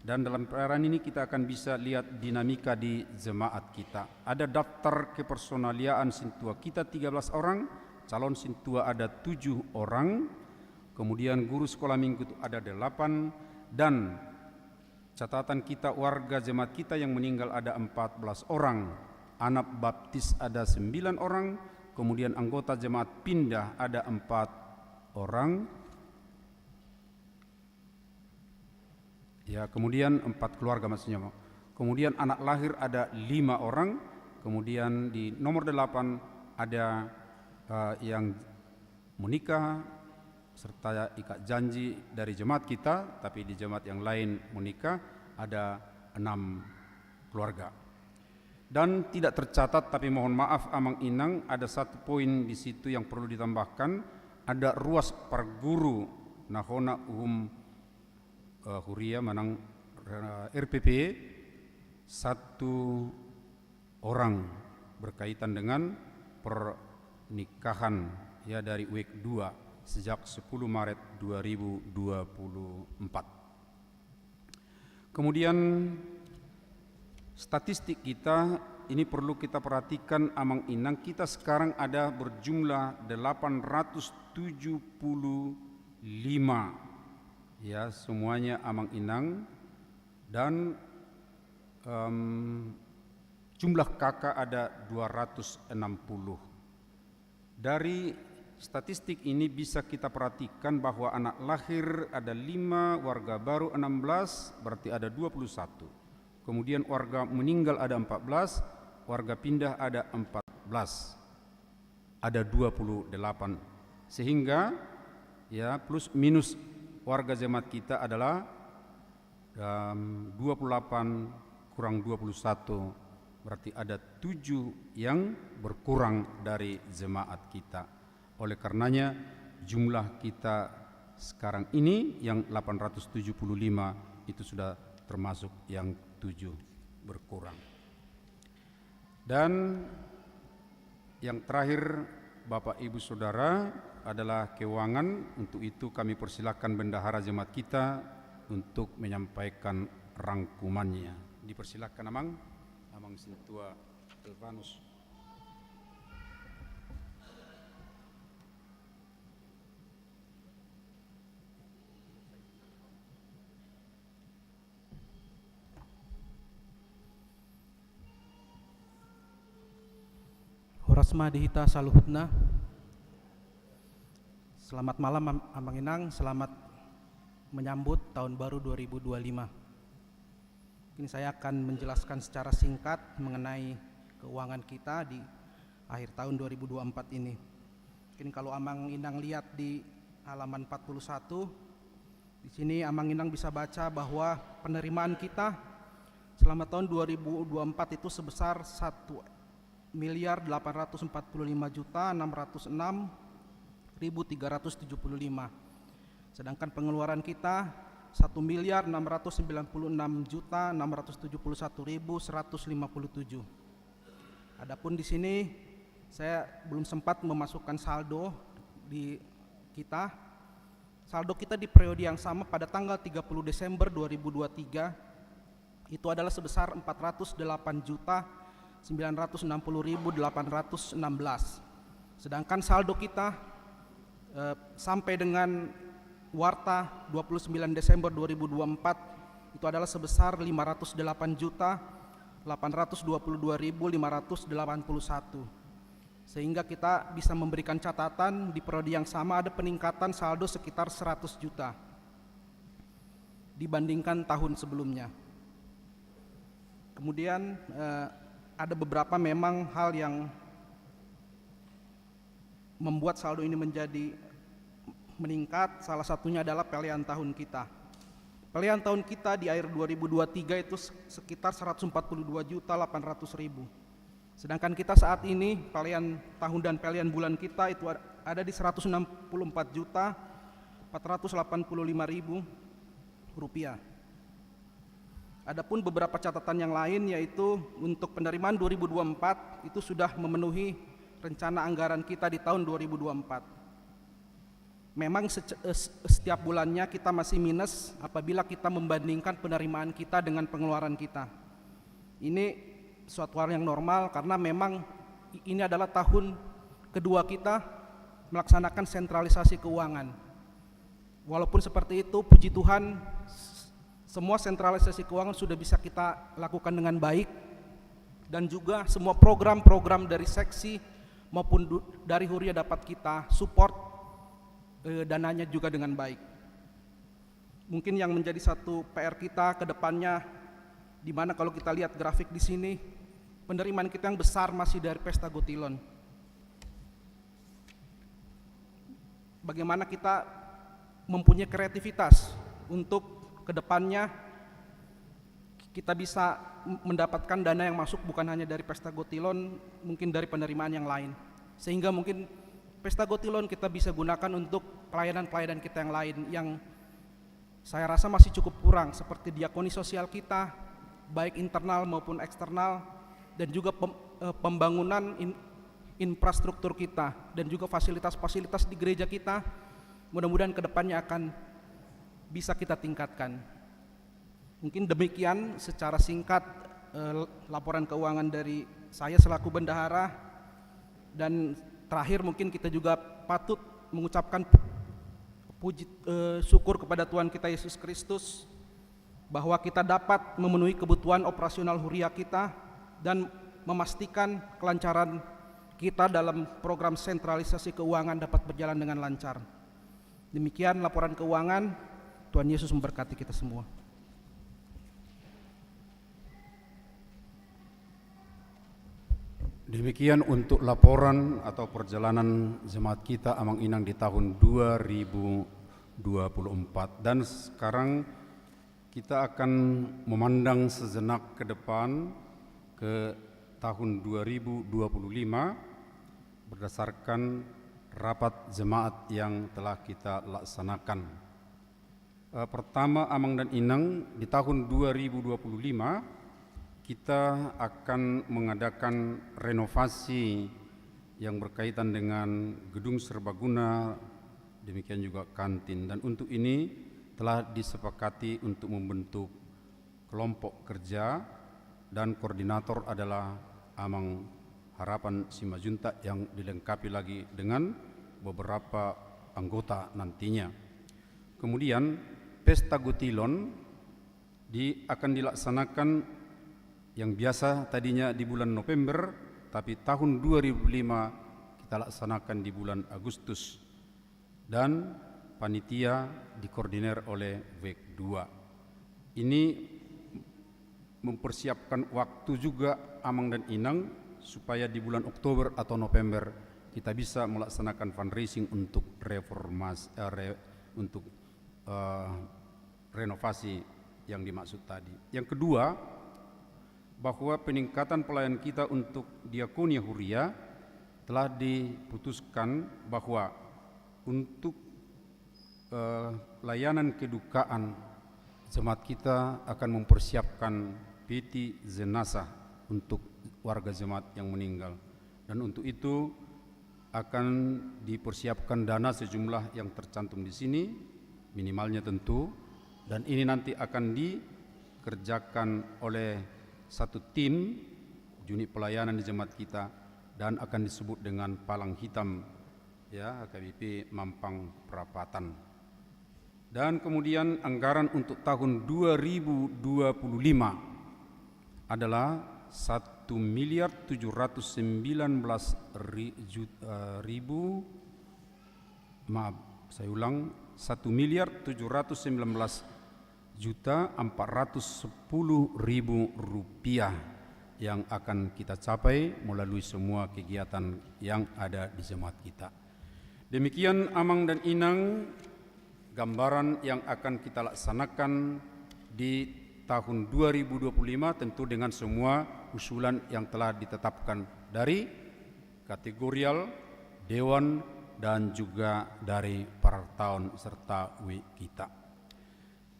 dan dalam lampiran ini kita akan bisa lihat dinamika di jemaat kita. Ada daftar kepersonaliaan sintua kita tiga belas orang, calon sintua ada tujuh orang, kemudian guru sekolah minggu itu ada delapan, dan catatan kita, warga jemaat kita yang meninggal ada empat belas orang, anak baptis ada sembilan orang, kemudian anggota jemaat pindah ada empat orang. Ya, kemudian empat keluarga maksudnya, Pak. Kemudian anak lahir ada lima orang, kemudian di nomor delapan ada, eh, yang menikah serta ikat janji dari jemaat kita, tapi di jemaat yang lain menikah, ada enam keluarga. Dan tidak tercatat, tapi mohon maaf, Amang Inang, ada satu poin di situ yang perlu ditambahkan. Ada ruas parguru, na hona uhum, eh, huria manang, eh, R P P, satu orang berkaitan dengan pernikahan, ya, dari week dua sejak sepuluh Maret dua ribu dua puluh empat. Kemudian, statistik kita ini perlu kita perhatikan, Amang Inang, kita sekarang ada berjumlah delapan ratus tujuh puluh lima, ya, semuanya, Amang Inang, dan, em, jumlah K K ada dua ratus enam puluh. Dari statistik ini bisa kita perhatikan bahwa anak lahir ada lima, warga baru enam belas, berarti ada dua puluh satu. Kemudian warga meninggal ada empat belas, warga pindah ada empat belas, ada dua puluh delapan. Sehingga, ya, plus minus warga jemaat kita adalah, em, dua puluh delapan kurang dua puluh satu, berarti ada tujuh yang berkurang dari jemaat kita. Oleh karenanya, jumlah kita sekarang ini yang delapan ratus tujuh puluh lima itu sudah termasuk yang tujuh berkurang. Dan yang terakhir, Bapak, Ibu, Saudara, adalah keuangan. Untuk itu kami persilakan bendahara jemaat kita untuk menyampaikan rangkumannya. Dipersilakan, Amang, Amang Sintua Elvanus. Horas ma di hita saluhutna. Selamat malam, Am-, Amang Inang. Selamat menyambut tahun baru dua ribu dua lima. Mungkin saya akan menjelaskan secara singkat mengenai keuangan kita di akhir tahun dua ribu dua empat ini. Mungkin kalau Amang Inang lihat di halaman empat puluh satu, di sini Amang Inang bisa baca bahwa penerimaan kita selama tahun dua ribu dua empat itu sebesar satu miliar delapan ratus empat puluh lima juta enam ratus enam ribu tiga ratus tujuh puluh lima. Sedangkan pengeluaran kita satu miliar enam ratus sembilan puluh enam juta enam ratus tujuh puluh satu ribu seratus lima puluh tujuh. Adapun di sini saya belum sempat memasukkan saldo di kita. Saldo kita di periode yang sama pada tanggal tiga puluh Desember dua ribu dua tiga itu adalah sebesar empat ratus delapan juta sembilan ratus enam puluh ribu delapan ratus enam belas. Sedangkan saldo kita, eh, sampai dengan warta dua puluh sembilan Desember dua ribu dua empat itu adalah sebesar lima ratus delapan juta delapan ratus dua puluh dua ribu lima ratus delapan puluh satu. Sehingga kita bisa memberikan catatan di periode yang sama ada peningkatan saldo sekitar seratus juta dibandingkan tahun sebelumnya. Kemudian, eh, ada beberapa memang hal yang membuat saldo ini menjadi meningkat, salah satunya adalah pelean tahun kita. Pelean tahun kita di akhir dua ribu dua tiga itu se-, sekitar seratus empat puluh dua juta delapan ratus ribu. Sedangkan kita saat ini, pelean tahun dan pelean bulan kita itu ad-, ada di seratus enam puluh empat juta empat ratus delapan puluh lima ribu rupiah. Adapun beberapa catatan yang lain, yaitu untuk penerimaan dua ribu dua puluh empat itu sudah memenuhi rencana anggaran kita di tahun dua ribu dua puluh empat. Memang sece-, eh, s-, setiap bulannya kita masih minus apabila kita membandingkan penerimaan kita dengan pengeluaran kita. Ini suatu hal yang normal karena memang i-, ini adalah tahun kedua kita melaksanakan sentralisasi keuangan. Walaupun seperti itu, puji Tuhan, s-, semua sentralisasi keuangan sudah bisa kita lakukan dengan baik, dan juga semua program-program dari seksi maupun du-, dari Huria dapat kita support, eh, dananya juga dengan baik. Mungkin yang menjadi satu P R kita ke depannya, di mana kalau kita lihat grafik di sini, penerimaan kita yang besar masih dari Pesta Gotilon. Bagaimana kita mempunyai kreativitas untuk ke depannya kita bisa m-, mendapatkan dana yang masuk bukan hanya dari Pesta Gotilon, mungkin dari penerimaan yang lain. Sehingga mungkin Pesta Gotilon kita bisa gunakan untuk pelayanan-pelayanan kita yang lain yang saya rasa masih cukup kurang, seperti diakoni sosial kita, baik internal maupun eksternal, dan juga pem-, eh, pembangunan in-, infrastruktur kita, dan juga fasilitas-fasilitas di gereja kita, mudah-mudahan ke depannya akan bisa kita tingkatkan. Mungkin demikian secara singkat, eh, laporan keuangan dari saya selaku bendahara. Dan terakhir, mungkin kita juga patut mengucapkan puji, eh, syukur kepada Tuhan kita Yesus Kristus bahwa kita dapat memenuhi kebutuhan operasional huria kita dan memastikan kelancaran kita dalam program sentralisasi keuangan dapat berjalan dengan lancar. Demikian laporan keuangan. Tuhan Yesus memberkati kita semua. Demikian untuk laporan atau perjalanan jemaat kita, Amang Inang, di tahun dua ribu dua puluh empat. Dan sekarang kita akan memandang sejenak ke depan, ke tahun dua ribu dua puluh lima, berdasarkan rapat jemaat yang telah kita laksanakan. Eh, pertama, Amang dan Inang, di tahun dua ribu dua puluh lima, kita akan mengadakan renovasi yang berkaitan dengan gedung serbaguna, demikian juga kantin. Dan untuk ini telah disepakati untuk membentuk kelompok kerja, dan koordinator adalah Amang Harapan Simanjuntak yang dilengkapi lagi dengan beberapa anggota nantinya. Kemudian, Pesta Gotilon di-, akan dilaksanakan yang biasa tadinya di bulan November, tapi tahun dua ribu lima kita laksanakan di bulan Agustus. Dan panitia dikoordinir oleh WEG dua. Ini mempersiapkan waktu juga, Amang dan Inang, supaya di bulan Oktober atau November kita bisa melaksanakan fundraising untuk reformasi, eh, re-, untuk, eh, renovasi yang dimaksud tadi. Yang kedua, bahwa peningkatan pelayanan kita untuk diakonia huria telah diputuskan bahwa untuk, eh, layanan kedukaan, jemaat kita akan mempersiapkan peti jenazah untuk warga jemaat yang meninggal. Dan untuk itu akan dipersiapkan dana sejumlah yang tercantum di sini, minimalnya tentu, dan ini nanti akan dikerjakan oleh satu tim unit pelayanan di jemaat kita dan akan disebut dengan Palang Hitam, ya, H K B P Mampang Prapatan. Dan kemudian anggaran untuk tahun dua ribu dua puluh lima adalah satu miliar tujuh ratus sembilan belas ri-, jut-, eh, ribu, maaf, saya ulang, satu miliar tujuh ratus sembilan belas juta empat ratus sepuluh ribu rupiah yang akan kita capai melalui semua kegiatan yang ada di jemaat kita. Demikian, Amang dan Inang, gambaran yang akan kita laksanakan di tahun dua ribu dua puluh lima, tentu dengan semua usulan yang telah ditetapkan dari kategorial, dewan, dan juga dari parartaon serta W I kita.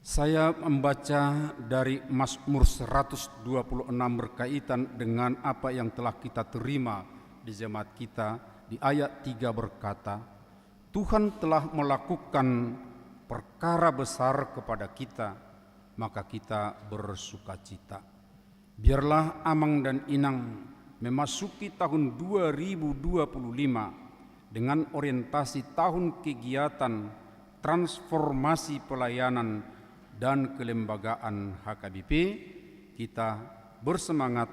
Saya membaca dari Mazmur seratus dua puluh enam berkaitan dengan apa yang telah kita terima di jemaat kita, di ayat tiga berkata, "Tuhan telah melakukan perkara besar kepada kita, maka kita bersukacita." Biarlah Amang dan Inang memasuki tahun dua ribu dua puluh lima dengan orientasi tahun kegiatan transformasi pelayanan dan kelembagaan H K B P, kita bersemangat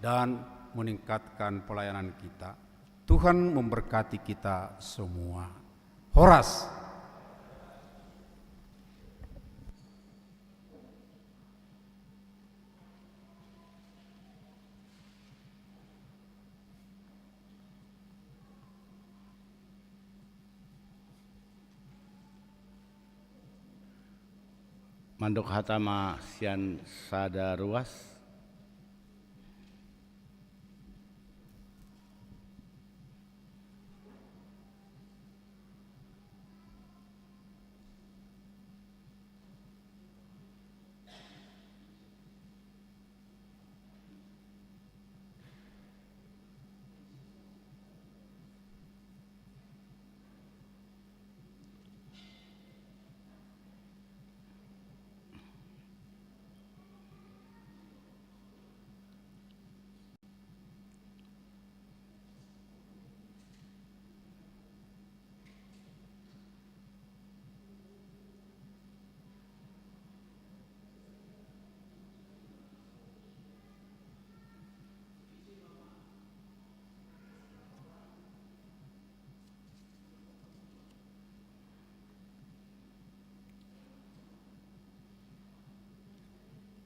dan meningkatkan pelayanan kita. Tuhan memberkati kita semua. Horas. Mandok hata ma sian sada ruas.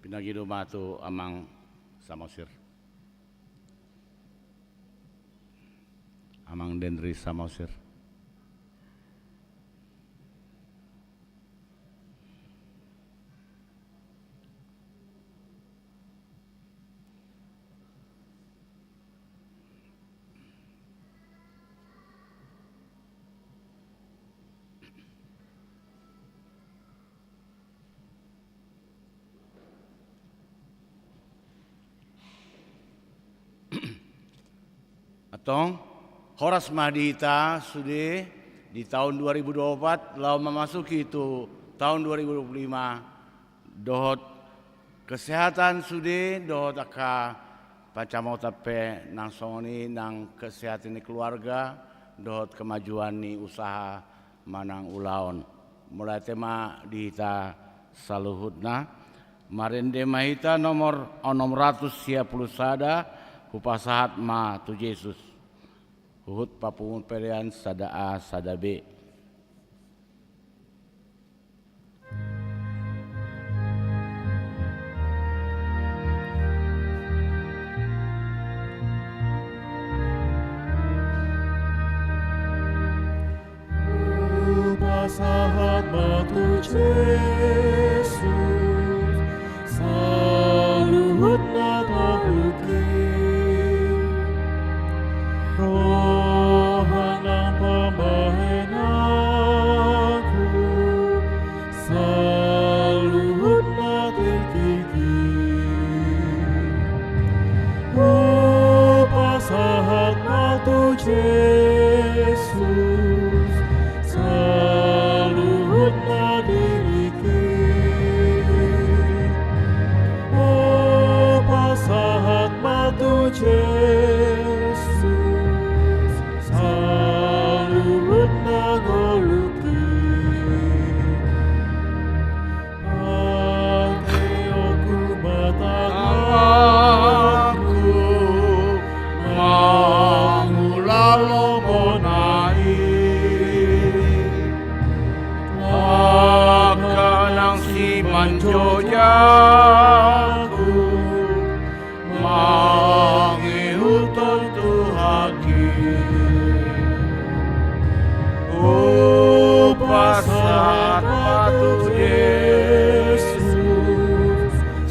Pinangido ma tu Amang Samosir. Amang Denri Samosir. Antong, horas ma di hita sude di tahun dua ribu dua puluh empat, laho mamasuki tu tahun dua ribu dua puluh lima, dohot kesehatan sude, dohot angka pansamotan pe nang songon i, nang kesehatan ni keluarga, dohot kemajuan ni usaha manang ulaon. Mauliate ma di hita saluhutna. Marende ma hita nomor onom ratus sia pulu sada, Hupasahat ma tu Jesus. Huhut papungu pelean sada A sada B. Hupasahat ma tu Jesus saluhutna ngolungki. Rohana pambahenanku saluhutna tingkingki. Hupasahat ma tu Jesus saluhutna diringki. Hupasahat ma tu Jesus saluhutna ngolungki.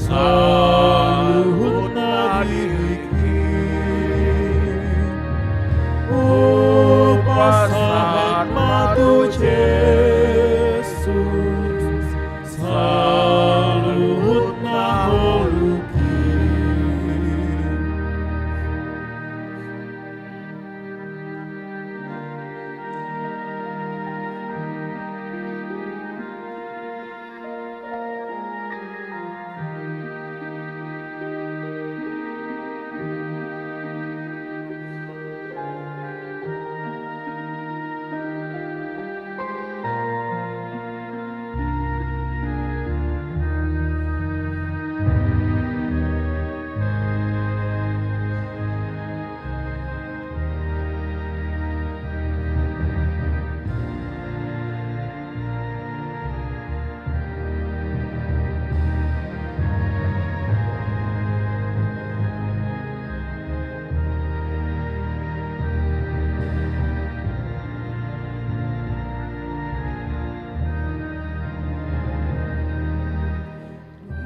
saluhutna diringki. Hupasahat ma tu Jesus saluhutna ngolungki.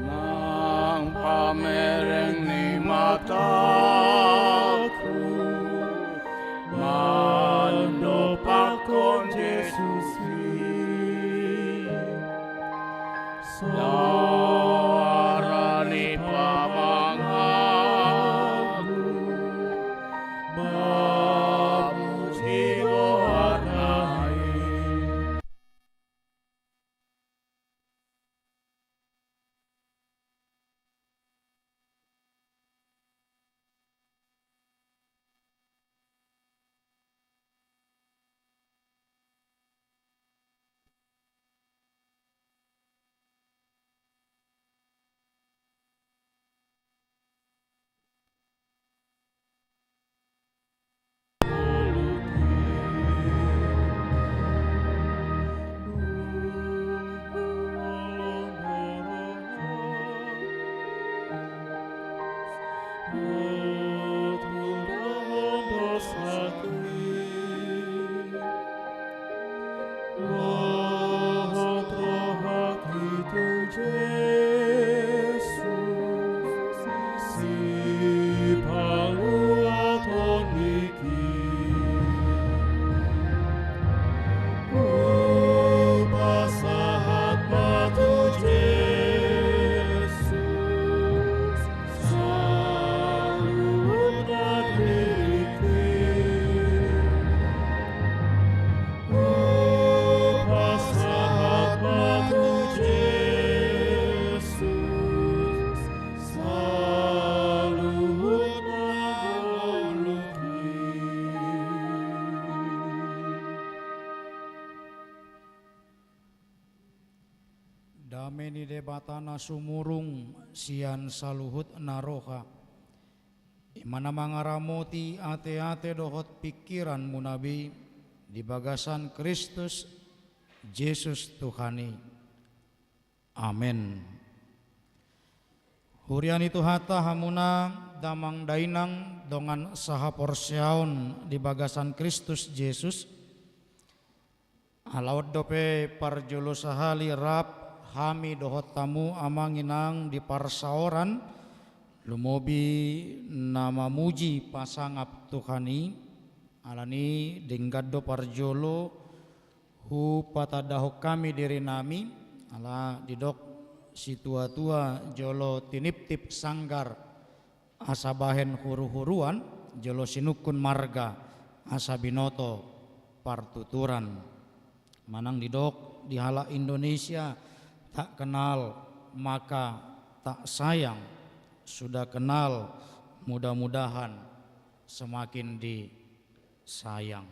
Nang pamereng ni mataku mandompakkon Jesus i, suara ni pamanganku mamuji goarna i. Lohot rohangki tu Jesus, sipaluaton niki. Hupasahat ma tu Jesus saluhutna diringki. Hupasahat ma tu Jesus saluhutna ngolungki. Dame ni Debata na sumurung sian saluhut na roha, i ma na mangaramoti ateate dohot pingkiranmuna be di bagasan Kristus Jesus Tuhan i. Amen. Huria ni Tuhanta, hamuna damang dainang dongan sahaporseaon di bagasan Kristus Jesus. Ala on dope parjolo sahali rap hami dohot hamu amang inang di parsaoran, lumobi na mamuji pasangap Tuhan i. Alani denggan do parjolo hupatandahon hami dirinami, ala didok situatua jolo tiniptip sanggar asa bahen huruhuruan, jolo sinungkun marga asa binoto partuturan. Manang didok di halak Indonesia, tak kenal maka tak sayang, sudah kenal mudah-mudahan semakin disayang.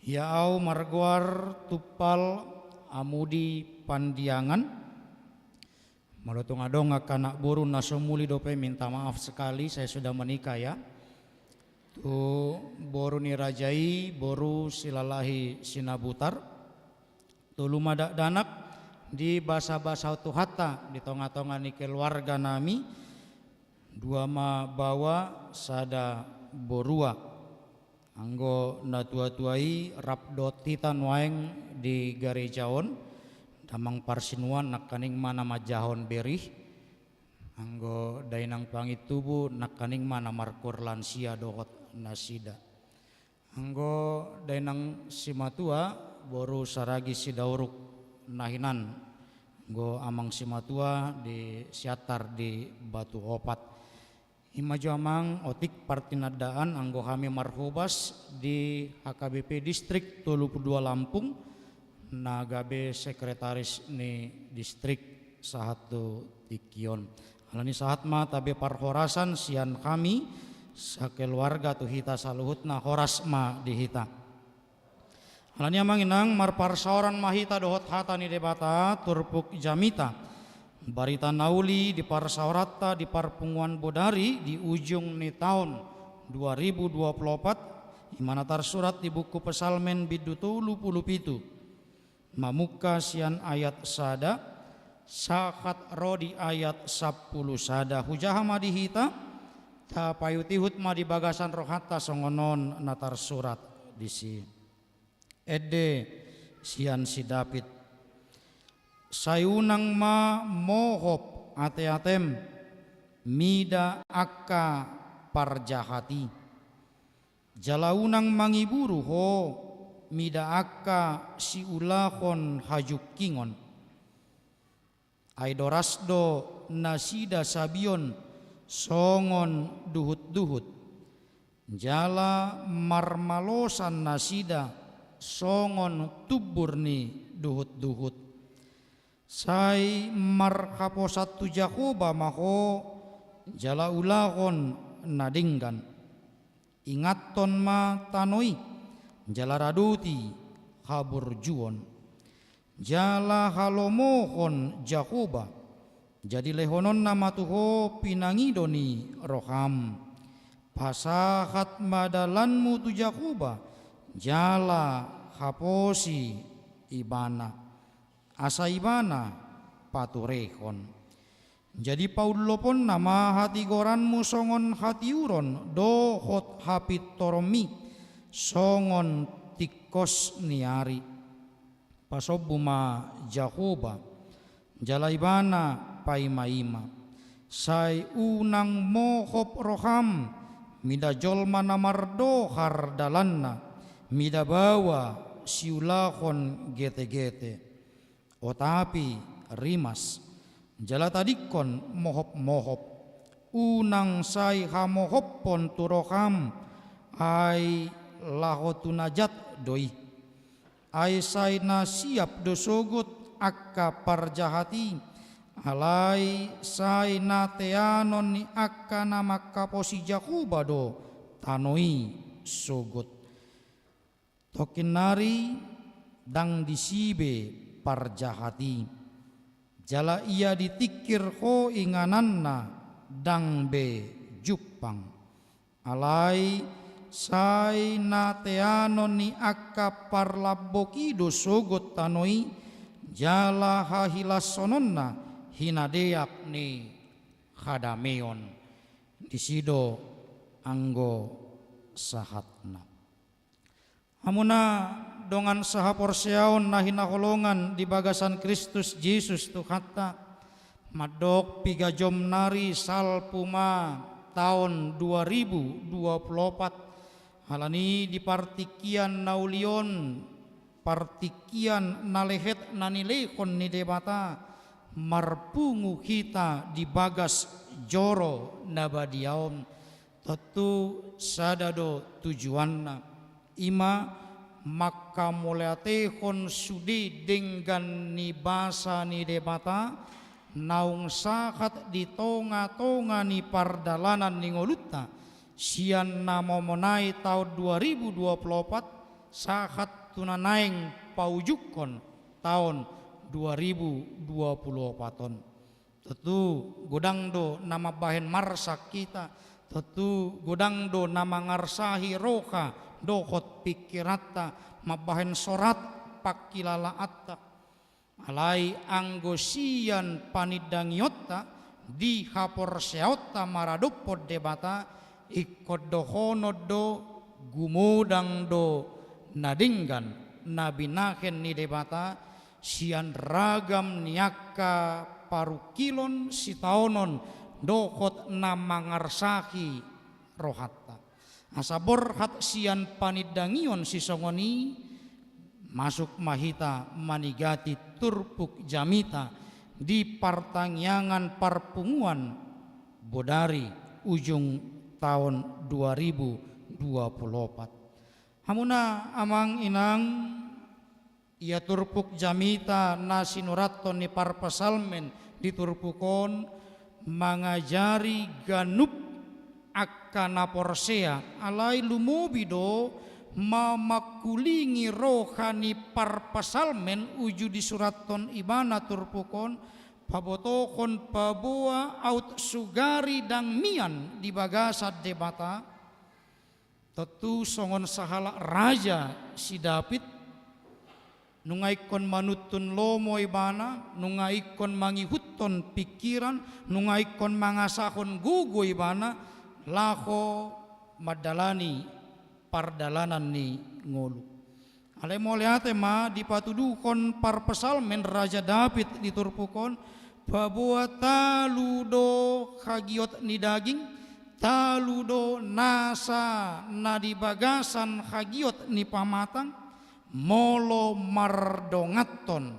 Ia au margoar Tumpal Amudi Pandiangan. Molo tung adong angka anak boru na so muli dope, minta maaf sekali, saya sudah menikah ya. Tu boru ni raja i, boru Silalahi Sinabutar. Tolu ma dakdanak, dibasabasahon Tuhanta di tongatonga ni keluarganami, dua ma baoa, sada borua. Anggo natuatua i rap dohot hita nuaeng di gareja on, damang parsinuan nangkaning ma na manjahahon berih. Anggo dainang pangintubu, nangkaning ma na markuhur lansia dohot nasida. Anggo dainang simatua, boru Saragih Sidauruk na hinan, anggo amang simatua di Siantar di Batu Opat. I ma jo amang, otik partinandaan anggo hami marhobas di H K B P Distrik tolu pulu dua Lampung, na gabe sekretaris ni distrik sahat tu tingki on. Alani sahat ma tabe parhorasan sian hami sakeluarga tu hita saluhutna, horas ma di hita. Alani amang inang, marparsaoran ma hita dohot hata ni Debata, turpuk jamita. Barita na uli di parsaoranta di parpunguan bodari di ujung ni taon dua ribu dua pulu opat, i ma na tarsurat di buku Psalmen bindu tolu pulu pitu. Mamungka sian ayat sada, sahat ro di ayat sampulu sada. Hujaha ma di hita, tapaihutihut ma di bagasan rohanta songon on na tarsurat disi. Ende sian si David. Sai unang ma mohop ateatem mida angka parjahat i. Jala unang mangiburu ho mida angka siulahon hajungkingon. Ai doras do nasida sabion songon duhutduhut, jala marmalosan nasida songon tumbur ni duhutduhut. Sai marhaposan tu Jahowa ma ho, jala ulahon na denggan. Ingathon ma tano i, jala radoti haburjuon. Jala halomohon Jahowa, jadi lehononna ma tu ho pinangido ni roham. Pasahat ma dalanmu tu Jahowa, jala haposi Ibana, asa Ibana paturehon. Jadi paulloponna ma hatigoranmu songon hatiuron dohot hapintoronmi songon tingkos ni ari. Pasombu ma Jahowa, jala Ibana paimaima. Sai unang mohop roham mida jolma na mardohar dalanna, mida baoa siulahon getegete. Otapi rimas, jala tadingkon mohopmohop. Unang sai hamohophon tu roham, ai laho tu na jat do i. Ai sai na siap do sogot angka parjahat i, alai sai na teanon ni angka na manghaposi Jahowa do tano i sogot. Tongkin nari ndang disi be parjahat i, jala ia ditingkir ho ingananna ndang be jumpang. Alai sai na teanon ni angka parlambok i do sogot tano i, jala hahilashononna hinadeak ni hadameon. Disi do anggo sahatna. Hamuna dongan sahaporseaon na hinaholongan di bagasan Kristus Jesus Tuhanta, mandok piga jom nari salpu ma taon dua ribu dua pulu opat, alani di partingkian na uli on, partingkian na lehet na nilehon ni Debata, marpungu hita di bagas joro na badia on. Tontu sada do tujuanna, i ma mangkamauliatehon sude denggan ni basa ni Debata naung sahat di tongatonga ni pardalanan ni ngolunta, sian na mamonai taon dua ribu dua pulu opat sahat tu na naeng paujungkon taon dua ribu dua pulu opat on. Tontu godang do na mambahen marsak hita, tontu godang do na mangarsahi roha dohot pingkiranta, mambahen sorat pangkilalaanta. Alai anggo sian panindangionta di haporseaonta maradophon Debata, ingkon dohonon do gumodang do na denggan na binahen ni Debata, sian ragam ni angka parungkilon sitaonon dohot na mangarsahi rohanta. Asa borhat sian panindangion sisongon i, masuk ma hita manigati turpuk jamita di partangiangan parpunguan bodari ujung taon dua ribu dua puluh opat. Hamuna amang inang, ia turpuk jamita na sinurathon ni parpsalmen di turpuk on mangajari ganup angka na porsea, alai lumobi do mamangkulingi roha ni parpsalmen uju disurathon ibana turpuk on, pabotohon paboa aut sugari ndang mian di bagasan Debata. Tontu songon sahalak raja si Daud, nunga ingkon manuntun lomo ibana, nunga ingkon mangihuthon pingkiran, nunga ingkon mangasahon gogo ibana, laho mandalani pardalanan ni ngolu. Alai mauliate ma dipatuduhon parpsalmen Raja Daud di turpuk on, paboa talu do hagiot ni daging, talu do nasa na di bagasan hagiot ni pamatang, molo mardonganhon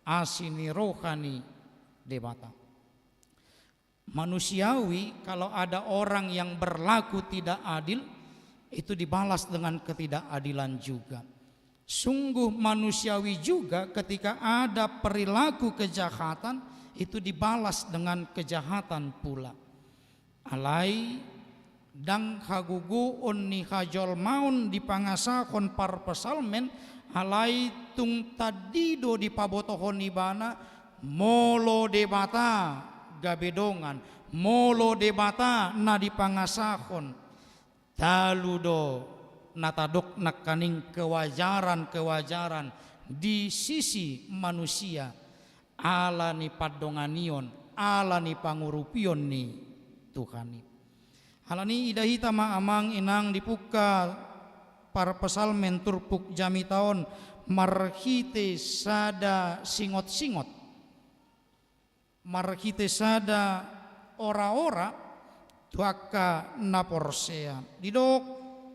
asi ni roha ni Debata. Manusiawi, kalau ada orang yang berlaku tidak adil, itu dibalas dengan ketidakadilan juga. Sungguh manusiawi juga ketika ada perilaku kejahatan, itu dibalas dengan kejahatan pula. Alai, ndang hagogoon ni hajolmaon dipangasahon parpsalmen, alai tung tandi do dipabotohon ibana, molo Debata gabe dongan, molo Debata na dipangasahon, talu do na tadok nangkaning kewajaran-kewajaran di sisi manusia, ala ni pandonganion, ala ni pangurupion ni Tuhan i. Alani i ida hita ma amang inang dipungka parpsalmen turpuk jamita on marhite sada singot-singot, marhite sada ora-ora tu angka na porsea. Didok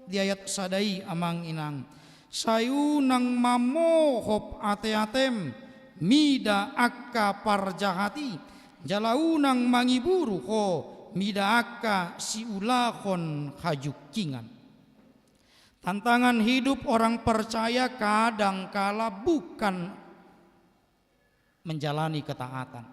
di ayat sada i amang inang, sai unang mamohop ate-atem mida angka parjahat i, jala unang mangiburu ho mida angka siulahon hajungkingan. Tantangan hidup orang percaya kadangkala bukan menjalani ketaatan.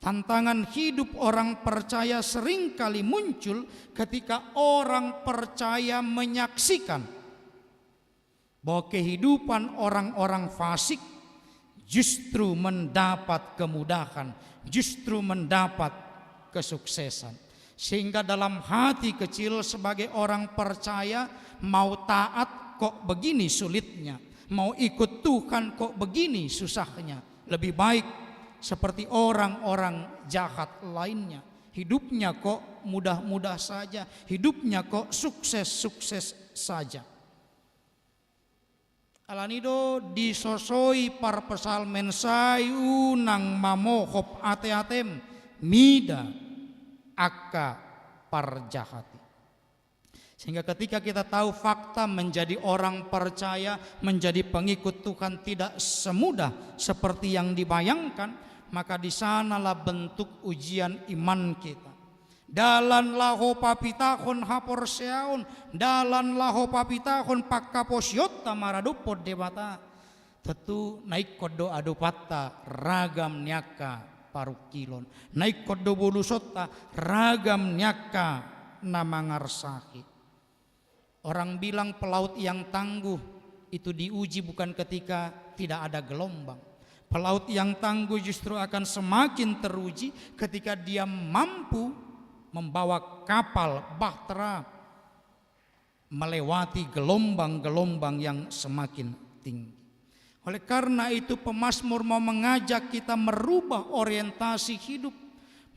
Tantangan hidup orang percaya seringkali muncul ketika orang percaya menyaksikan bahwa kehidupan orang-orang fasik justru mendapat kemudahan, justru mendapat kesuksesan. Sehingga dalam hati kecil sebagai orang percaya, mau taat kok begini sulitnya, mau ikut Tuhan kok begini susahnya. Lebih baik seperti orang-orang jahat lainnya. Hidupnya kok mudah-mudah saja, hidupnya kok sukses-sukses saja. Alani do disosoi parpsalmen, sai unang mamohop ate-atem mida angka parjahat i. Sehingga ketika kita tahu fakta, menjadi orang percaya, menjadi pengikut Tuhan tidak semudah seperti yang dibayangkan, maka di sanalah bentuk ujian iman kita. Dalan laho papitahon haporseaon, dalan laho papitahon panghaposionta maradophon Debata. Tontu na ingkon do adopanta ragam ni angka parungkilon, na ingkon do bolusonta ragam ni angka na mangarsahi. Orang bilang pelaut yang tangguh itu diuji bukan ketika tidak ada gelombang. Pelaut yang tangguh justru akan semakin teruji ketika dia mampu membawa kapal bahtera melewati gelombang-gelombang yang semakin tinggi. Oleh karena itu, pemazmur mau mengajak kita merubah orientasi hidup,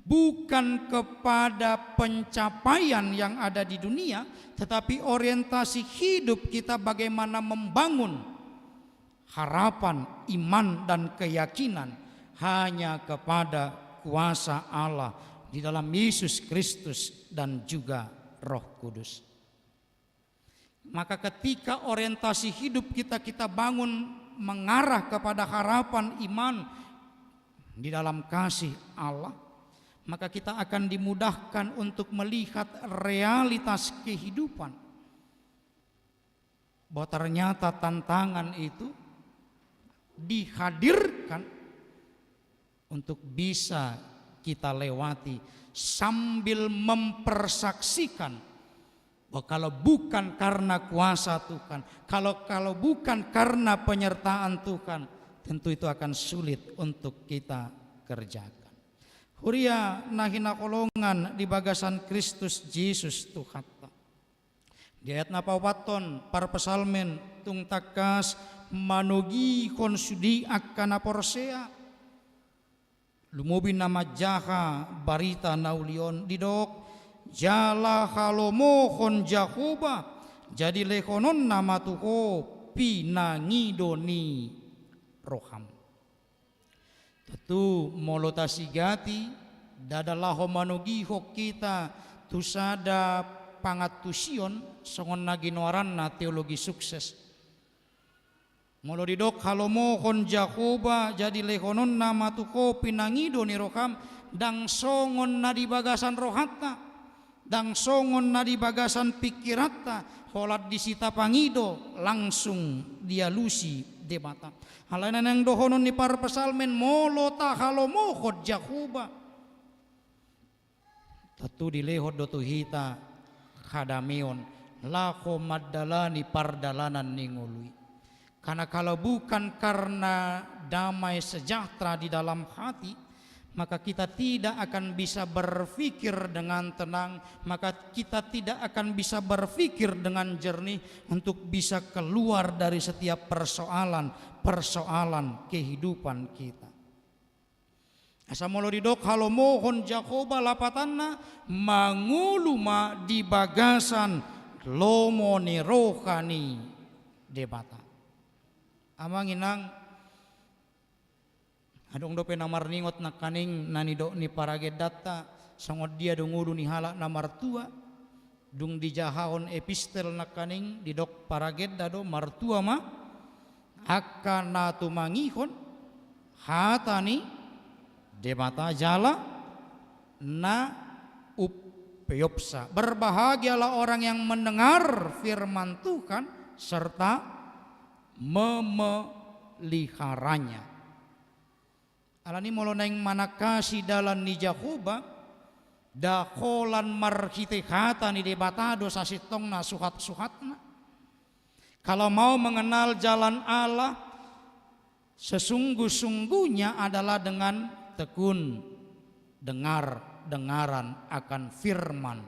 bukan kepada pencapaian yang ada di dunia, tetapi orientasi hidup kita bagaimana membangun harapan, iman, dan keyakinan hanya kepada kuasa Allah, di dalam Yesus Kristus dan juga Roh Kudus. Maka ketika orientasi hidup kita, kita bangun mengarah kepada harapan iman di dalam kasih Allah, maka kita akan dimudahkan untuk melihat realitas kehidupan, bahwa ternyata tantangan itu dihadirkan untuk bisa kita lewati sambil mempersaksikan bahwa kalau bukan karena kuasa Tuhan, kalau, kalau bukan karena penyertaan Tuhan, tentu itu akan sulit untuk kita kerjakan. Huria na hinaholongan di bagasan Kristus Jesus Tuhanta. Di ayat na paopathon, parpsalmen tung tangkas manogihon sude angka na porsea. Lumobi na manjaha barita na uli on didok, jala halomohon Jahowa, jadi lehononna ma tu ho pinangido ni roham. Tontu molo tasigati, ndada laho manogihon hita tu sada pangantusion songon na ginoaranna teologi sukses. Molo didok halomohon Jahowa jadi lehononna ma tu ho pinangido ni roham, ndang songon na di bagasan rohanta, ndang songon na di bagasan pingkiranta, holan disi tapangido langsung dialusi Debata. Alai na naeng dohonon ni parpsalmen, molo tahalomohon Jahowa, tontu dilehon do tu hita hadameon laho mandalani pardalanan ni ngolu i. Karena kalau bukan karena damai sejahtera di dalam hati, maka kita tidak akan bisa berpikir dengan tenang, maka kita tidak akan bisa berpikir dengan jernih untuk bisa keluar dari setiap persoalan-persoalan kehidupan kita. Asa molo didok halomohon Jahowa, lapatanna mangolu ma di bagasan lomo ni roha ni Debata. Amang inang, adong dope na marningot nangkaning na nidok ni paragendanta, songon dia do ngolu ni halak na martua. Dung dijahahon epistel nangkaning, didok paragenda do, martua ma angka na tumangihon hata ni Debata jala na umpeopsa. Berbahagialah orang yang mendengar firman Tuhan serta memeliharanya. Alani molo naeng manangkasi dalan ni Jahowa, nda holan marhite hata ni Debata do sasintongna suhat-suhatna. Kalau mau mengenal jalan Allah, sesungguh-sungguhnya adalah dengan tekun dengar-dengaran akan firman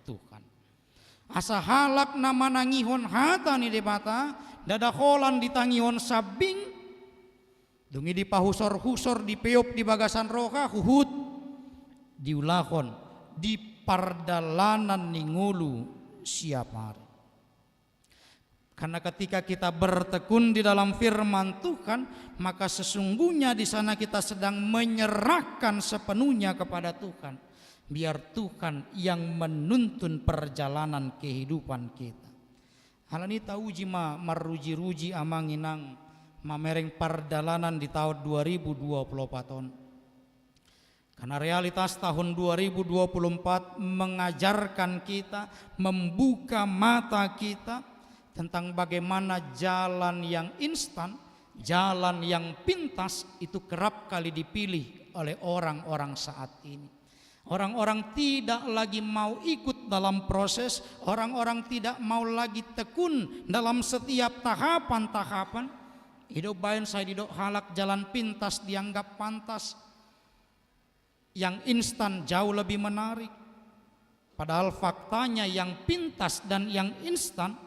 Tuhan. Asa halak na manangihon hata ni Debata, ndada holan ditangihon sambing, dung i dipahusor-husor, dipeop di bagasan roha, huhut diulahon di pardalanan ni ngolu siap ari. Karena ketika kita bertekun di dalam firman Tuhan, maka sesungguhnya di sana kita sedang menyerahkan sepenuhnya kepada Tuhan. Biar Tuhan yang menuntun perjalanan kehidupan kita. Alani tauji ma maruji-ruji amang inang mamereng pardalanan di taon dua ribu dua puluh opat on. Karena realitas tahun dua ribu dua puluh empat mengajarkan kita, membuka mata kita tentang bagaimana jalan yang instan, jalan yang pintas itu kerap kali dipilih oleh orang-orang saat ini. Orang-orang tidak lagi mau ikut dalam proses, orang-orang tidak mau lagi tekun dalam setiap tahapan-tahapan. I do umbahen sai didok halak jalan pintas dianggap pantas. Yang instan jauh lebih menarik. Padahal faktanya yang pintas dan yang instan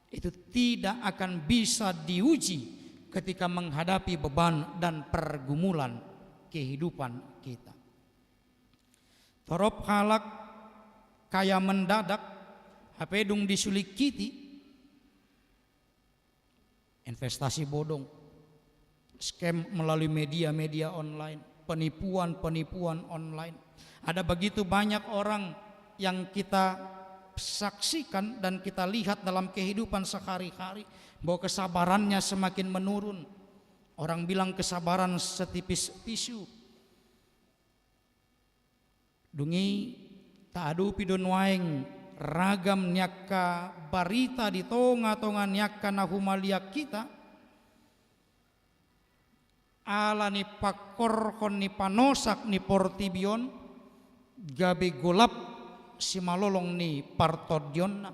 itu tidak akan bisa diuji ketika menghadapi beban dan pergumulan kehidupan kita. Torop halak kaya mendadak, hape dung disulingkiti, investasi bodong, scam melalui media-media online, penipuan-penipuan online. Ada begitu banyak orang yang kita saksikan dan kita lihat dalam kehidupan sehari-hari, bahwa kesabarannya semakin menurun. Orang bilang kesabaran setipis tisu. Dung i taadopi do nuaeng ragam ni angka barita di tonga-tonga ni angka na humaliang hita, ala ni pangkorhon ni panosak ni portibi on, gabe golap simalolong ni partondionna.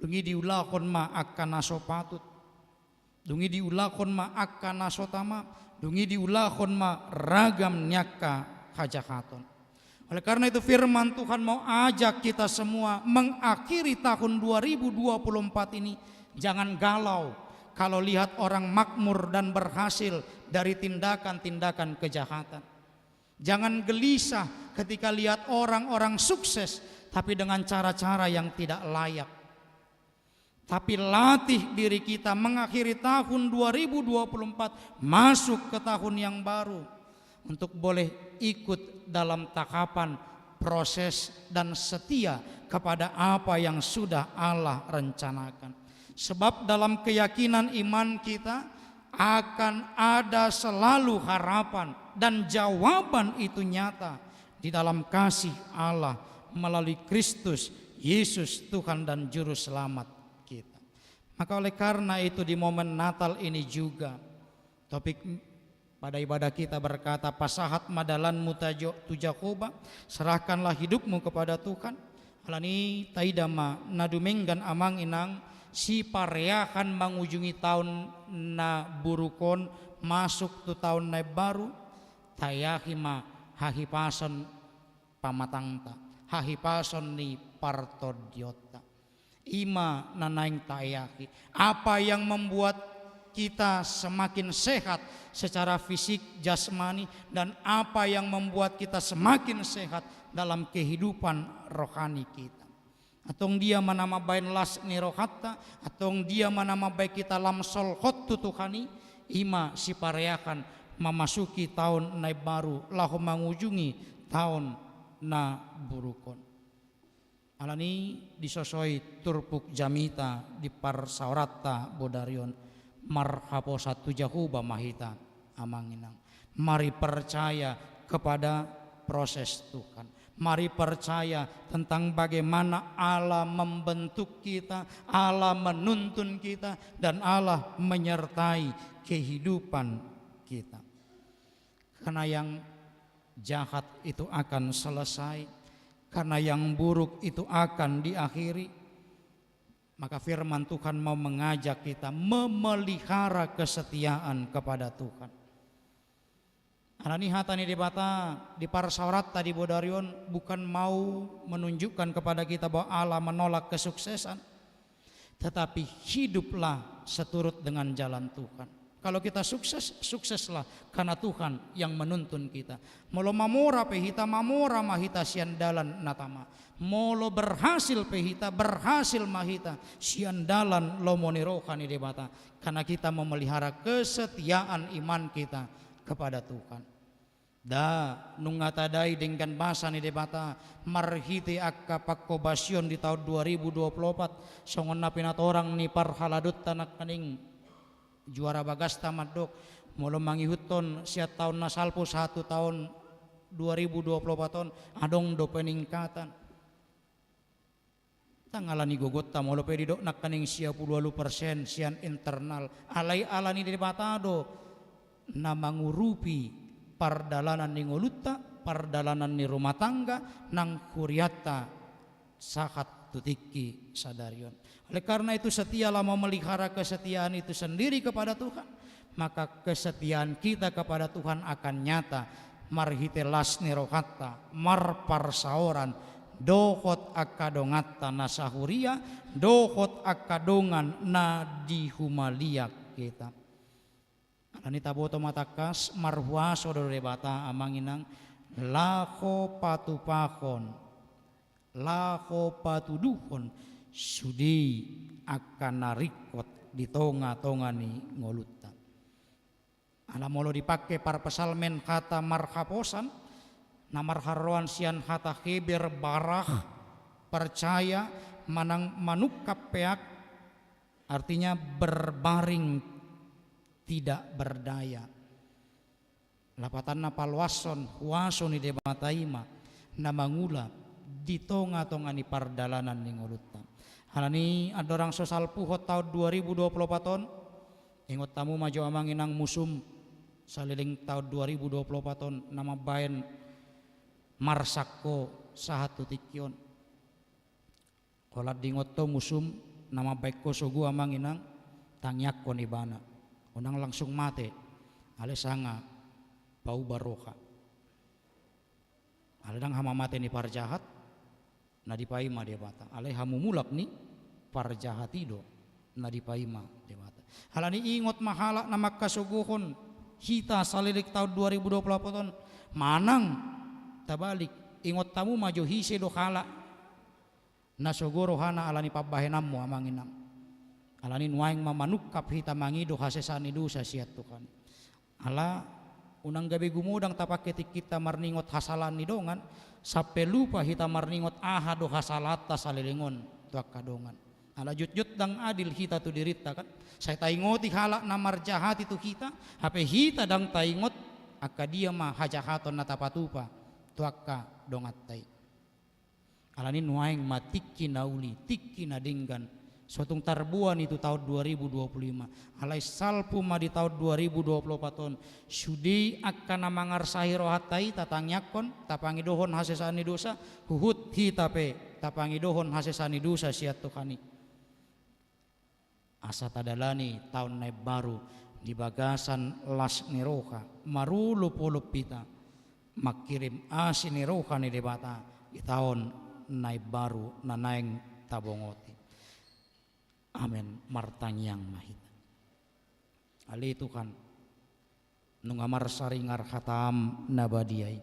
Dung i diulahon ma angka na so patut. Dung i diulahon ma angka na so tama, dung i diulahon ma ragam ni angka hajahaton. Oleh karena itu, firman Tuhan mau ajak kita semua mengakhiri tahun dua ribu dua puluh empat ini, jangan galau kalau lihat orang makmur dan berhasil dari tindakan-tindakan kejahatan. Jangan gelisah ketika lihat orang-orang sukses, tapi dengan cara-cara yang tidak layak. Tapi latih diri kita mengakhiri tahun dua ribu dua puluh empat, masuk ke tahun yang baru, untuk boleh ikut dalam tahapan proses dan setia kepada apa yang sudah Allah rencanakan. Sebab dalam keyakinan iman kita akan ada selalu harapan dan jawaban itu nyata di dalam kasih Allah melalui Kristus Yesus, Tuhan dan Juru Selamat kita. Maka oleh karena itu, di momen Natal ini juga, topik pada ibadah kita berkata, "Pasahat ma dalanmu tajo-, tu Jahowa, serahkanlah hidupmu kepada Tuhan." Alani i taida ma na dumenggan, amang inang, sipareahan mangujungi taon na buruk on masuk tu taon na imbaru, taeahi ma hahipason pamatangta, hahipason ni partondionta. I ma na naeng taeahi. Apa yang membuat kita semakin sehat secara fisik, jasmani, dan apa yang membuat kita semakin sehat dalam kehidupan rohani kita. Antong dia ma na mambaen las ni rohanta, antong dia ma na mambaen hita lam solhot tu Tuhan i, i ma sipareahan mamasuki taon na imbaru, laho mangujungi taon na buruk on. Alani i disosoi turpuk jamita di parsaoranta bodari on, marhaposan tu Jahowa ma hita, amang inang. Mari percaya kepada proses Tuhan. Mari percaya tentang bagaimana Allah membentuk kita, Allah menuntun kita, dan Allah menyertai kehidupan kita. Karena yang jahat itu akan selesai, karena yang buruk itu akan diakhiri. Maka firman Tuhan mau mengajak kita memelihara kesetiaan kepada Tuhan. Alani i hata ni Debata di parsaoranta di bodari on bukan mau menunjukkan kepada kita bahwa Allah menolak kesuksesan. Tetapi hiduplah seturut dengan jalan Tuhan. Kalau kita sukses, sukseslah karena Tuhan yang menuntun kita. Molo mamora pe hita, mamora ma hita sian dalan na tama. Molo berhasil pe hita, berhasil ma hita sian dalan lomo ni roha ni Debata. Karena kita memelihara kesetiaan iman kita kepada Tuhan. Da, nunga tadai denggan basa ni Debata, marhite angka panghobasion di taon dua ribu dua puluh opat, songon na pinatorang ni parhaladonta nangkaning juara bagasta mandok, molo mangihuthon sian taon na salpu sahat tu taon dua ribu dua puluh opat on, adong do peningkatan. Ndang alani gogonta molo pe didok nangkaning sia pulu ualu persen sian internal. Alai alani Debata do na mangurupi pardalanan ni ngolunta, pardalanan ni rumah tangga, nang hurianta sahat tu tingki sadari on. Oleh karena itu, setialah memelihara kesetiaan itu sendiri kepada Tuhan, maka kesetiaan kita kepada Tuhan akan nyata marhite las ni rohanta, marparsaoran, dohot angka donganta na sahuria, dohot angka dongan na di humaliang hita. Alani i taboto ma tangkas, marhuaso do Debata, amang inang, laho patupahon, laho patuduhon sude angka na ringkot di tonga-tonga ni ngolunta. Ala molo dipangke parpsalmen hata marhaposan, Na marharoroan sian hata Heber barah, percaya, manang manungkap peak, artinya berbaring tidak berdaya. Lapatanna paloashon huaso ni Debata i ma na mangula di tonga-tonga ni pardalanan ni ngolunta. Alani andorang so salpuhon taon dua ribu dua puluh opat on, ingot hamu ma jo amang inang musum saleleng taon dua ribu dua puluh opat on na mambahen marsangko sahat tu tingki on. Holan diingot ho musum na mambahen ho sogo amang inang, tangiangkon ibana. Unang langsung mate, alai sanga pauba roha. Alai ndang hamamate ni parjahat na dipaima Debata, alai hamumulak ni parjahat i do na dipaima Debata. Alani ingot ma halak na mangkasogohon hita saleleng taon dua ribu dua puluh opat on, manang tabalik, ingot hamu ma jo ise do halak na sogo rohana alani pambahenanmu amang inang. Alani nuaeng ma manungkap hita mangido hasesaan ni dosa sian Tuhan. Ala unang gabe gumodang tapangke tingkinta marningot hasalaan ni dongan, sampe lupa hita marningot aha do hasalaanta saleleng on tu angka dongan. Ala jotjot ndang adil hita tu dirinta kan. Sai taingoti halak na marjahati tu hita, hape hita ndang taingot angka dia ma hajahaton na tapatupa tu angka donganta i. Alani nuaeng ma tingki na uli, tingki na denggan, so tung tarboan i tu taon dua ribu dua puluh lima. Alai salpu ma di taon dua ribu dua puluh opat on, sude angka na mangarsahi rohanta i tatangiangkon, tapangidohon hasesaan ni dosa, huhut hita pe tapangidohon hasesaan ni dosa sian Tuhan i. Asa tadalani taon na imbaru di bagasan las ni roha, marolopolop hita mangkirim asi ni roha ni Debata di taon na imbaru na naeng tabongoti. Amen. Martangiang ma hita. Ale Tuhan, nunga marsaringar hataM na badia i.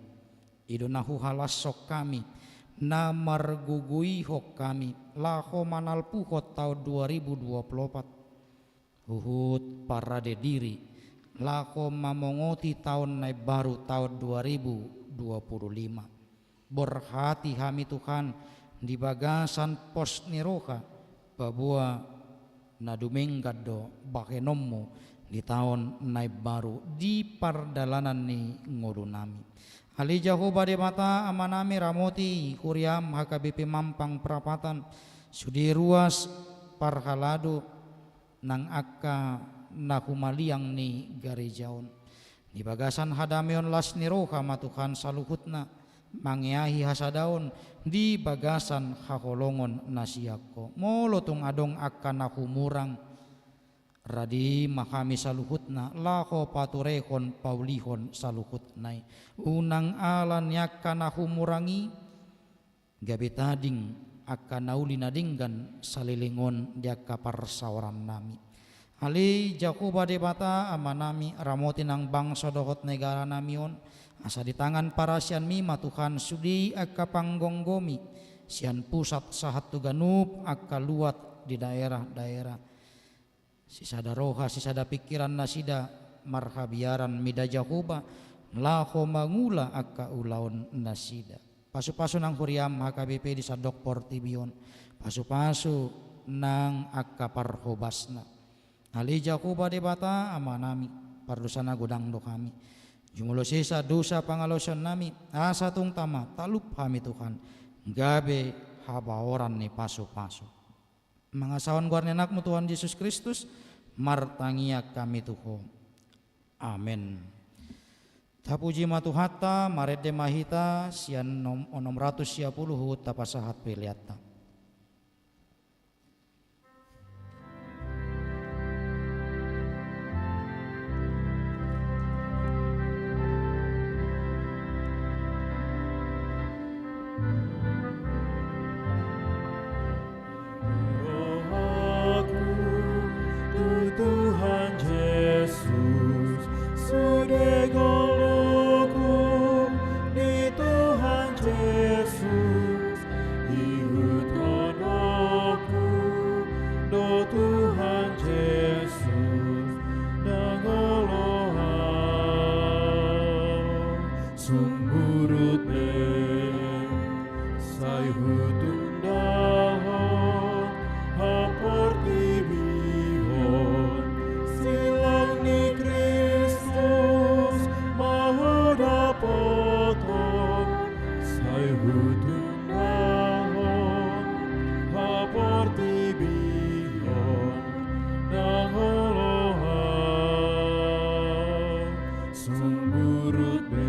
I do na huhalashon hami, na margogoihon hami, laho manalpuhon taon dua ribu dua puluh opat. Huhut parade diri, laho mamongoti taon na imbaru taon dua ribu dua puluh lima. Borhati hami Tuhan di bagasan pos ni roha, paboa na dumenggan do bahenonmu di taon na imbaru di pardalanan ni ngolunami. Ale Jahowa Debata Amanami, ramoti huriaM H K B P Mampang Prapatan, sude ruas parhalado nang angka na humaliang ni gareja on. Di bagasan hadameon las ni roha ma Tuhan saluhutna, mangeahi hasadaon di bagasan haholongon na sian Ho. Molo tung adong angka na humurang, radi ma hami saluhutna, laho paturehon paulihon saluhutna i. Unang ala ni angka na humurang i, gabe tading angka na uli na denggan saleleng on di angka parsaorannami. Ale Jahowa Debata Amanami, ramoti nang bangso dohot negaranami on, asa di tangan parasianMi ma Tuhan sude angka panggomgomi, sian pusat sahat tu ganup angka luat di daerah-daerah. Sisada roha, sisada pingkiran nasida marhabiaran mida Jahowa, laho mangula angka ulaon nasida. Pasupasu nang huriaM H K B P di sandok portibi on. Pasupasu nang angka parhobasna. Ale Jahowa Debata Amanami, pardosa na godang do hami. Jumolo sesa dosa pangalaosionnami, asa tung tama talup hami Tuhan, gabe habaoran ni pasupasu. Mangasahon goar ni AnakMu Tuhan Jesus Kristus, martangiang hami tu Ho. Amen. Tapuji ma Tuhanta, marende ma hita sian nom-, onom ratus sia pulu huhut tapasahat peleanta. Rohaku tu Tuhan Jesus, sude ngoluku di Tuhan Jesus, ihut Sai hutundahon haportibion, silang ni Kristus ma hudapothon. Sai hutundahon haportibion, na olo ahu sumburut be.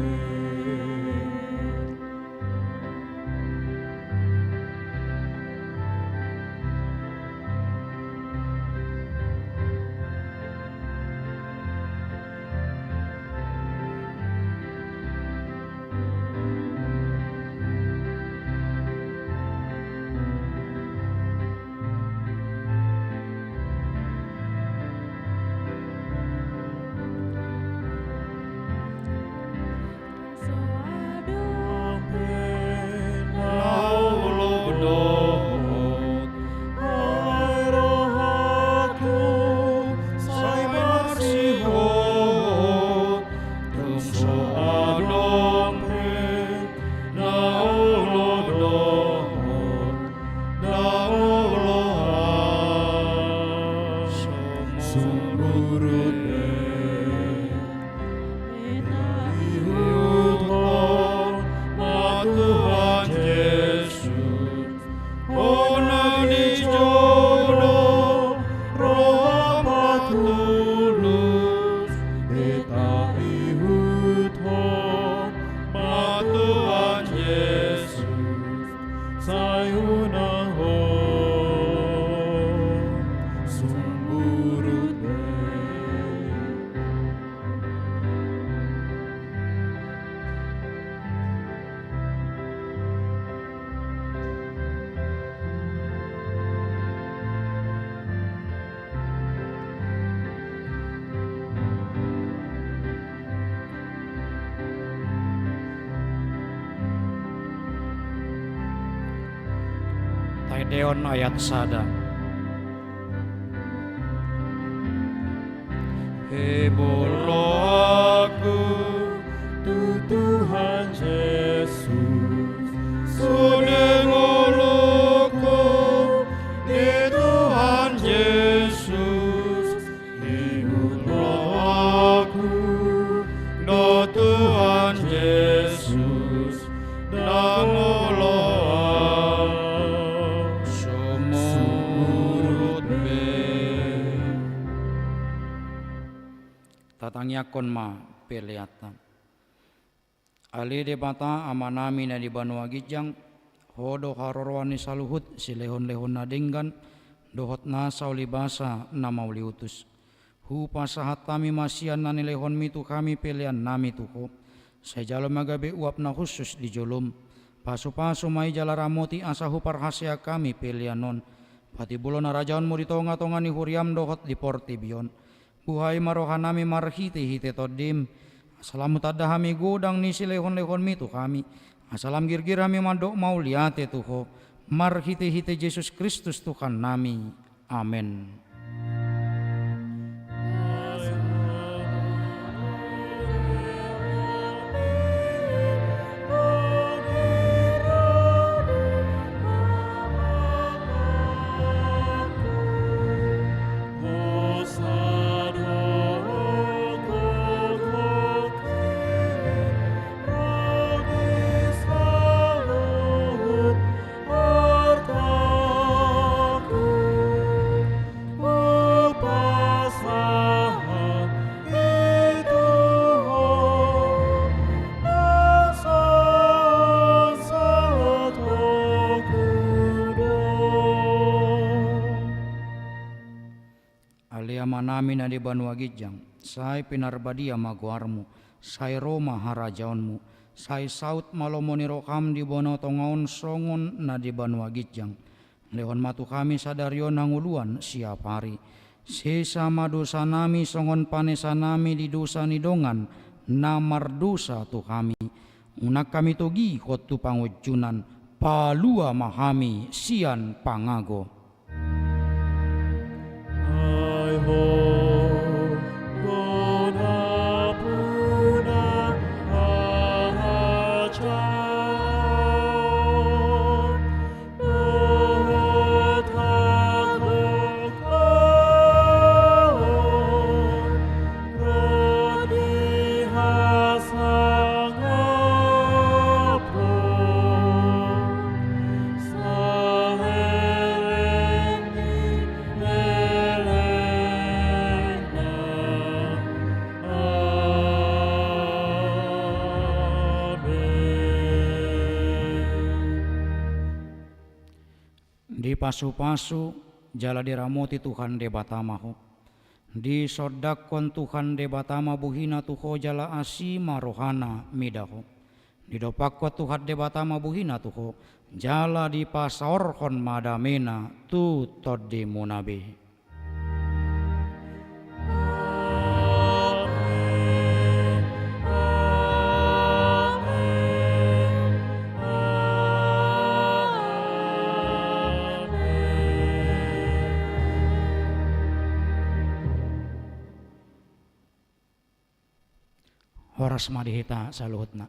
Sumburut be. Ihuthon ma Tuhan Jesus, hona ni jolo, roha patulus, beta ihuthon ma Tuhan Jesus. Sai unang ho sumburut be. Taendehon ayat sada. Heboan rohangku tu Tuhan Jesus, sude ngolungku di Tuhan Jesus. Ihut rohangku do Tuhan Jesus, ndang olo ahu sumurut be. Tatangiangkon ma peleanta. Ale Debata Amanami na di banua ginjang, Ho do haroroan ni saluhut silehonlehon na denggan dohot nasa ulibasa na mauliutus. Hupasahat hami ma sian na nilehonMi tu hami peleannami tu Ho. Sai jalo ma gabe uap na hushus di joloM. Pasupasu ma i jala ramoti asa huparhaseang hami pelean on. Patimbulhon harajaonMu di tongatonga ni huriaM dohot di portibi on. Buhai ma rohanami marhitehite TondiM, asa lam hutanda hami godang ni silehonlehonMi tu hami, asa lam girgir hami mandok mauliate tu Ho, marhitehite Jesus Kristus Tuhannami. Amen. Hupasahat i tu Ho, na songon sahat Ho hudok. Ale Amanami na di banua ginjang, sai pinarbadia ma goarMu, sai ro ma harajaonMu, sai saut ma lomo ni rohaM di banua tonga on songon na di banua ginjang. Lehon ma tu hami sadari on hangoluan siapari. Sesa ma dosanami songon panesanami di dosa ni dongan na mardosa tu hami. Unang hami togihon tu pangunjunan, palua ma hami sian pangago. Ai Ho do nampuna harajaon. Dipasupasu jala diramoti Tuhan Debata ma ho. Disondangkon Tuhan Debata ma buhina tu ho jala asi ma rohana mida ho. Didompakkon Tuhan Debata ma buhina tu ho, jala dipasaorhon ma damena tu tondimuna be. Horas ma di hita saluhutna.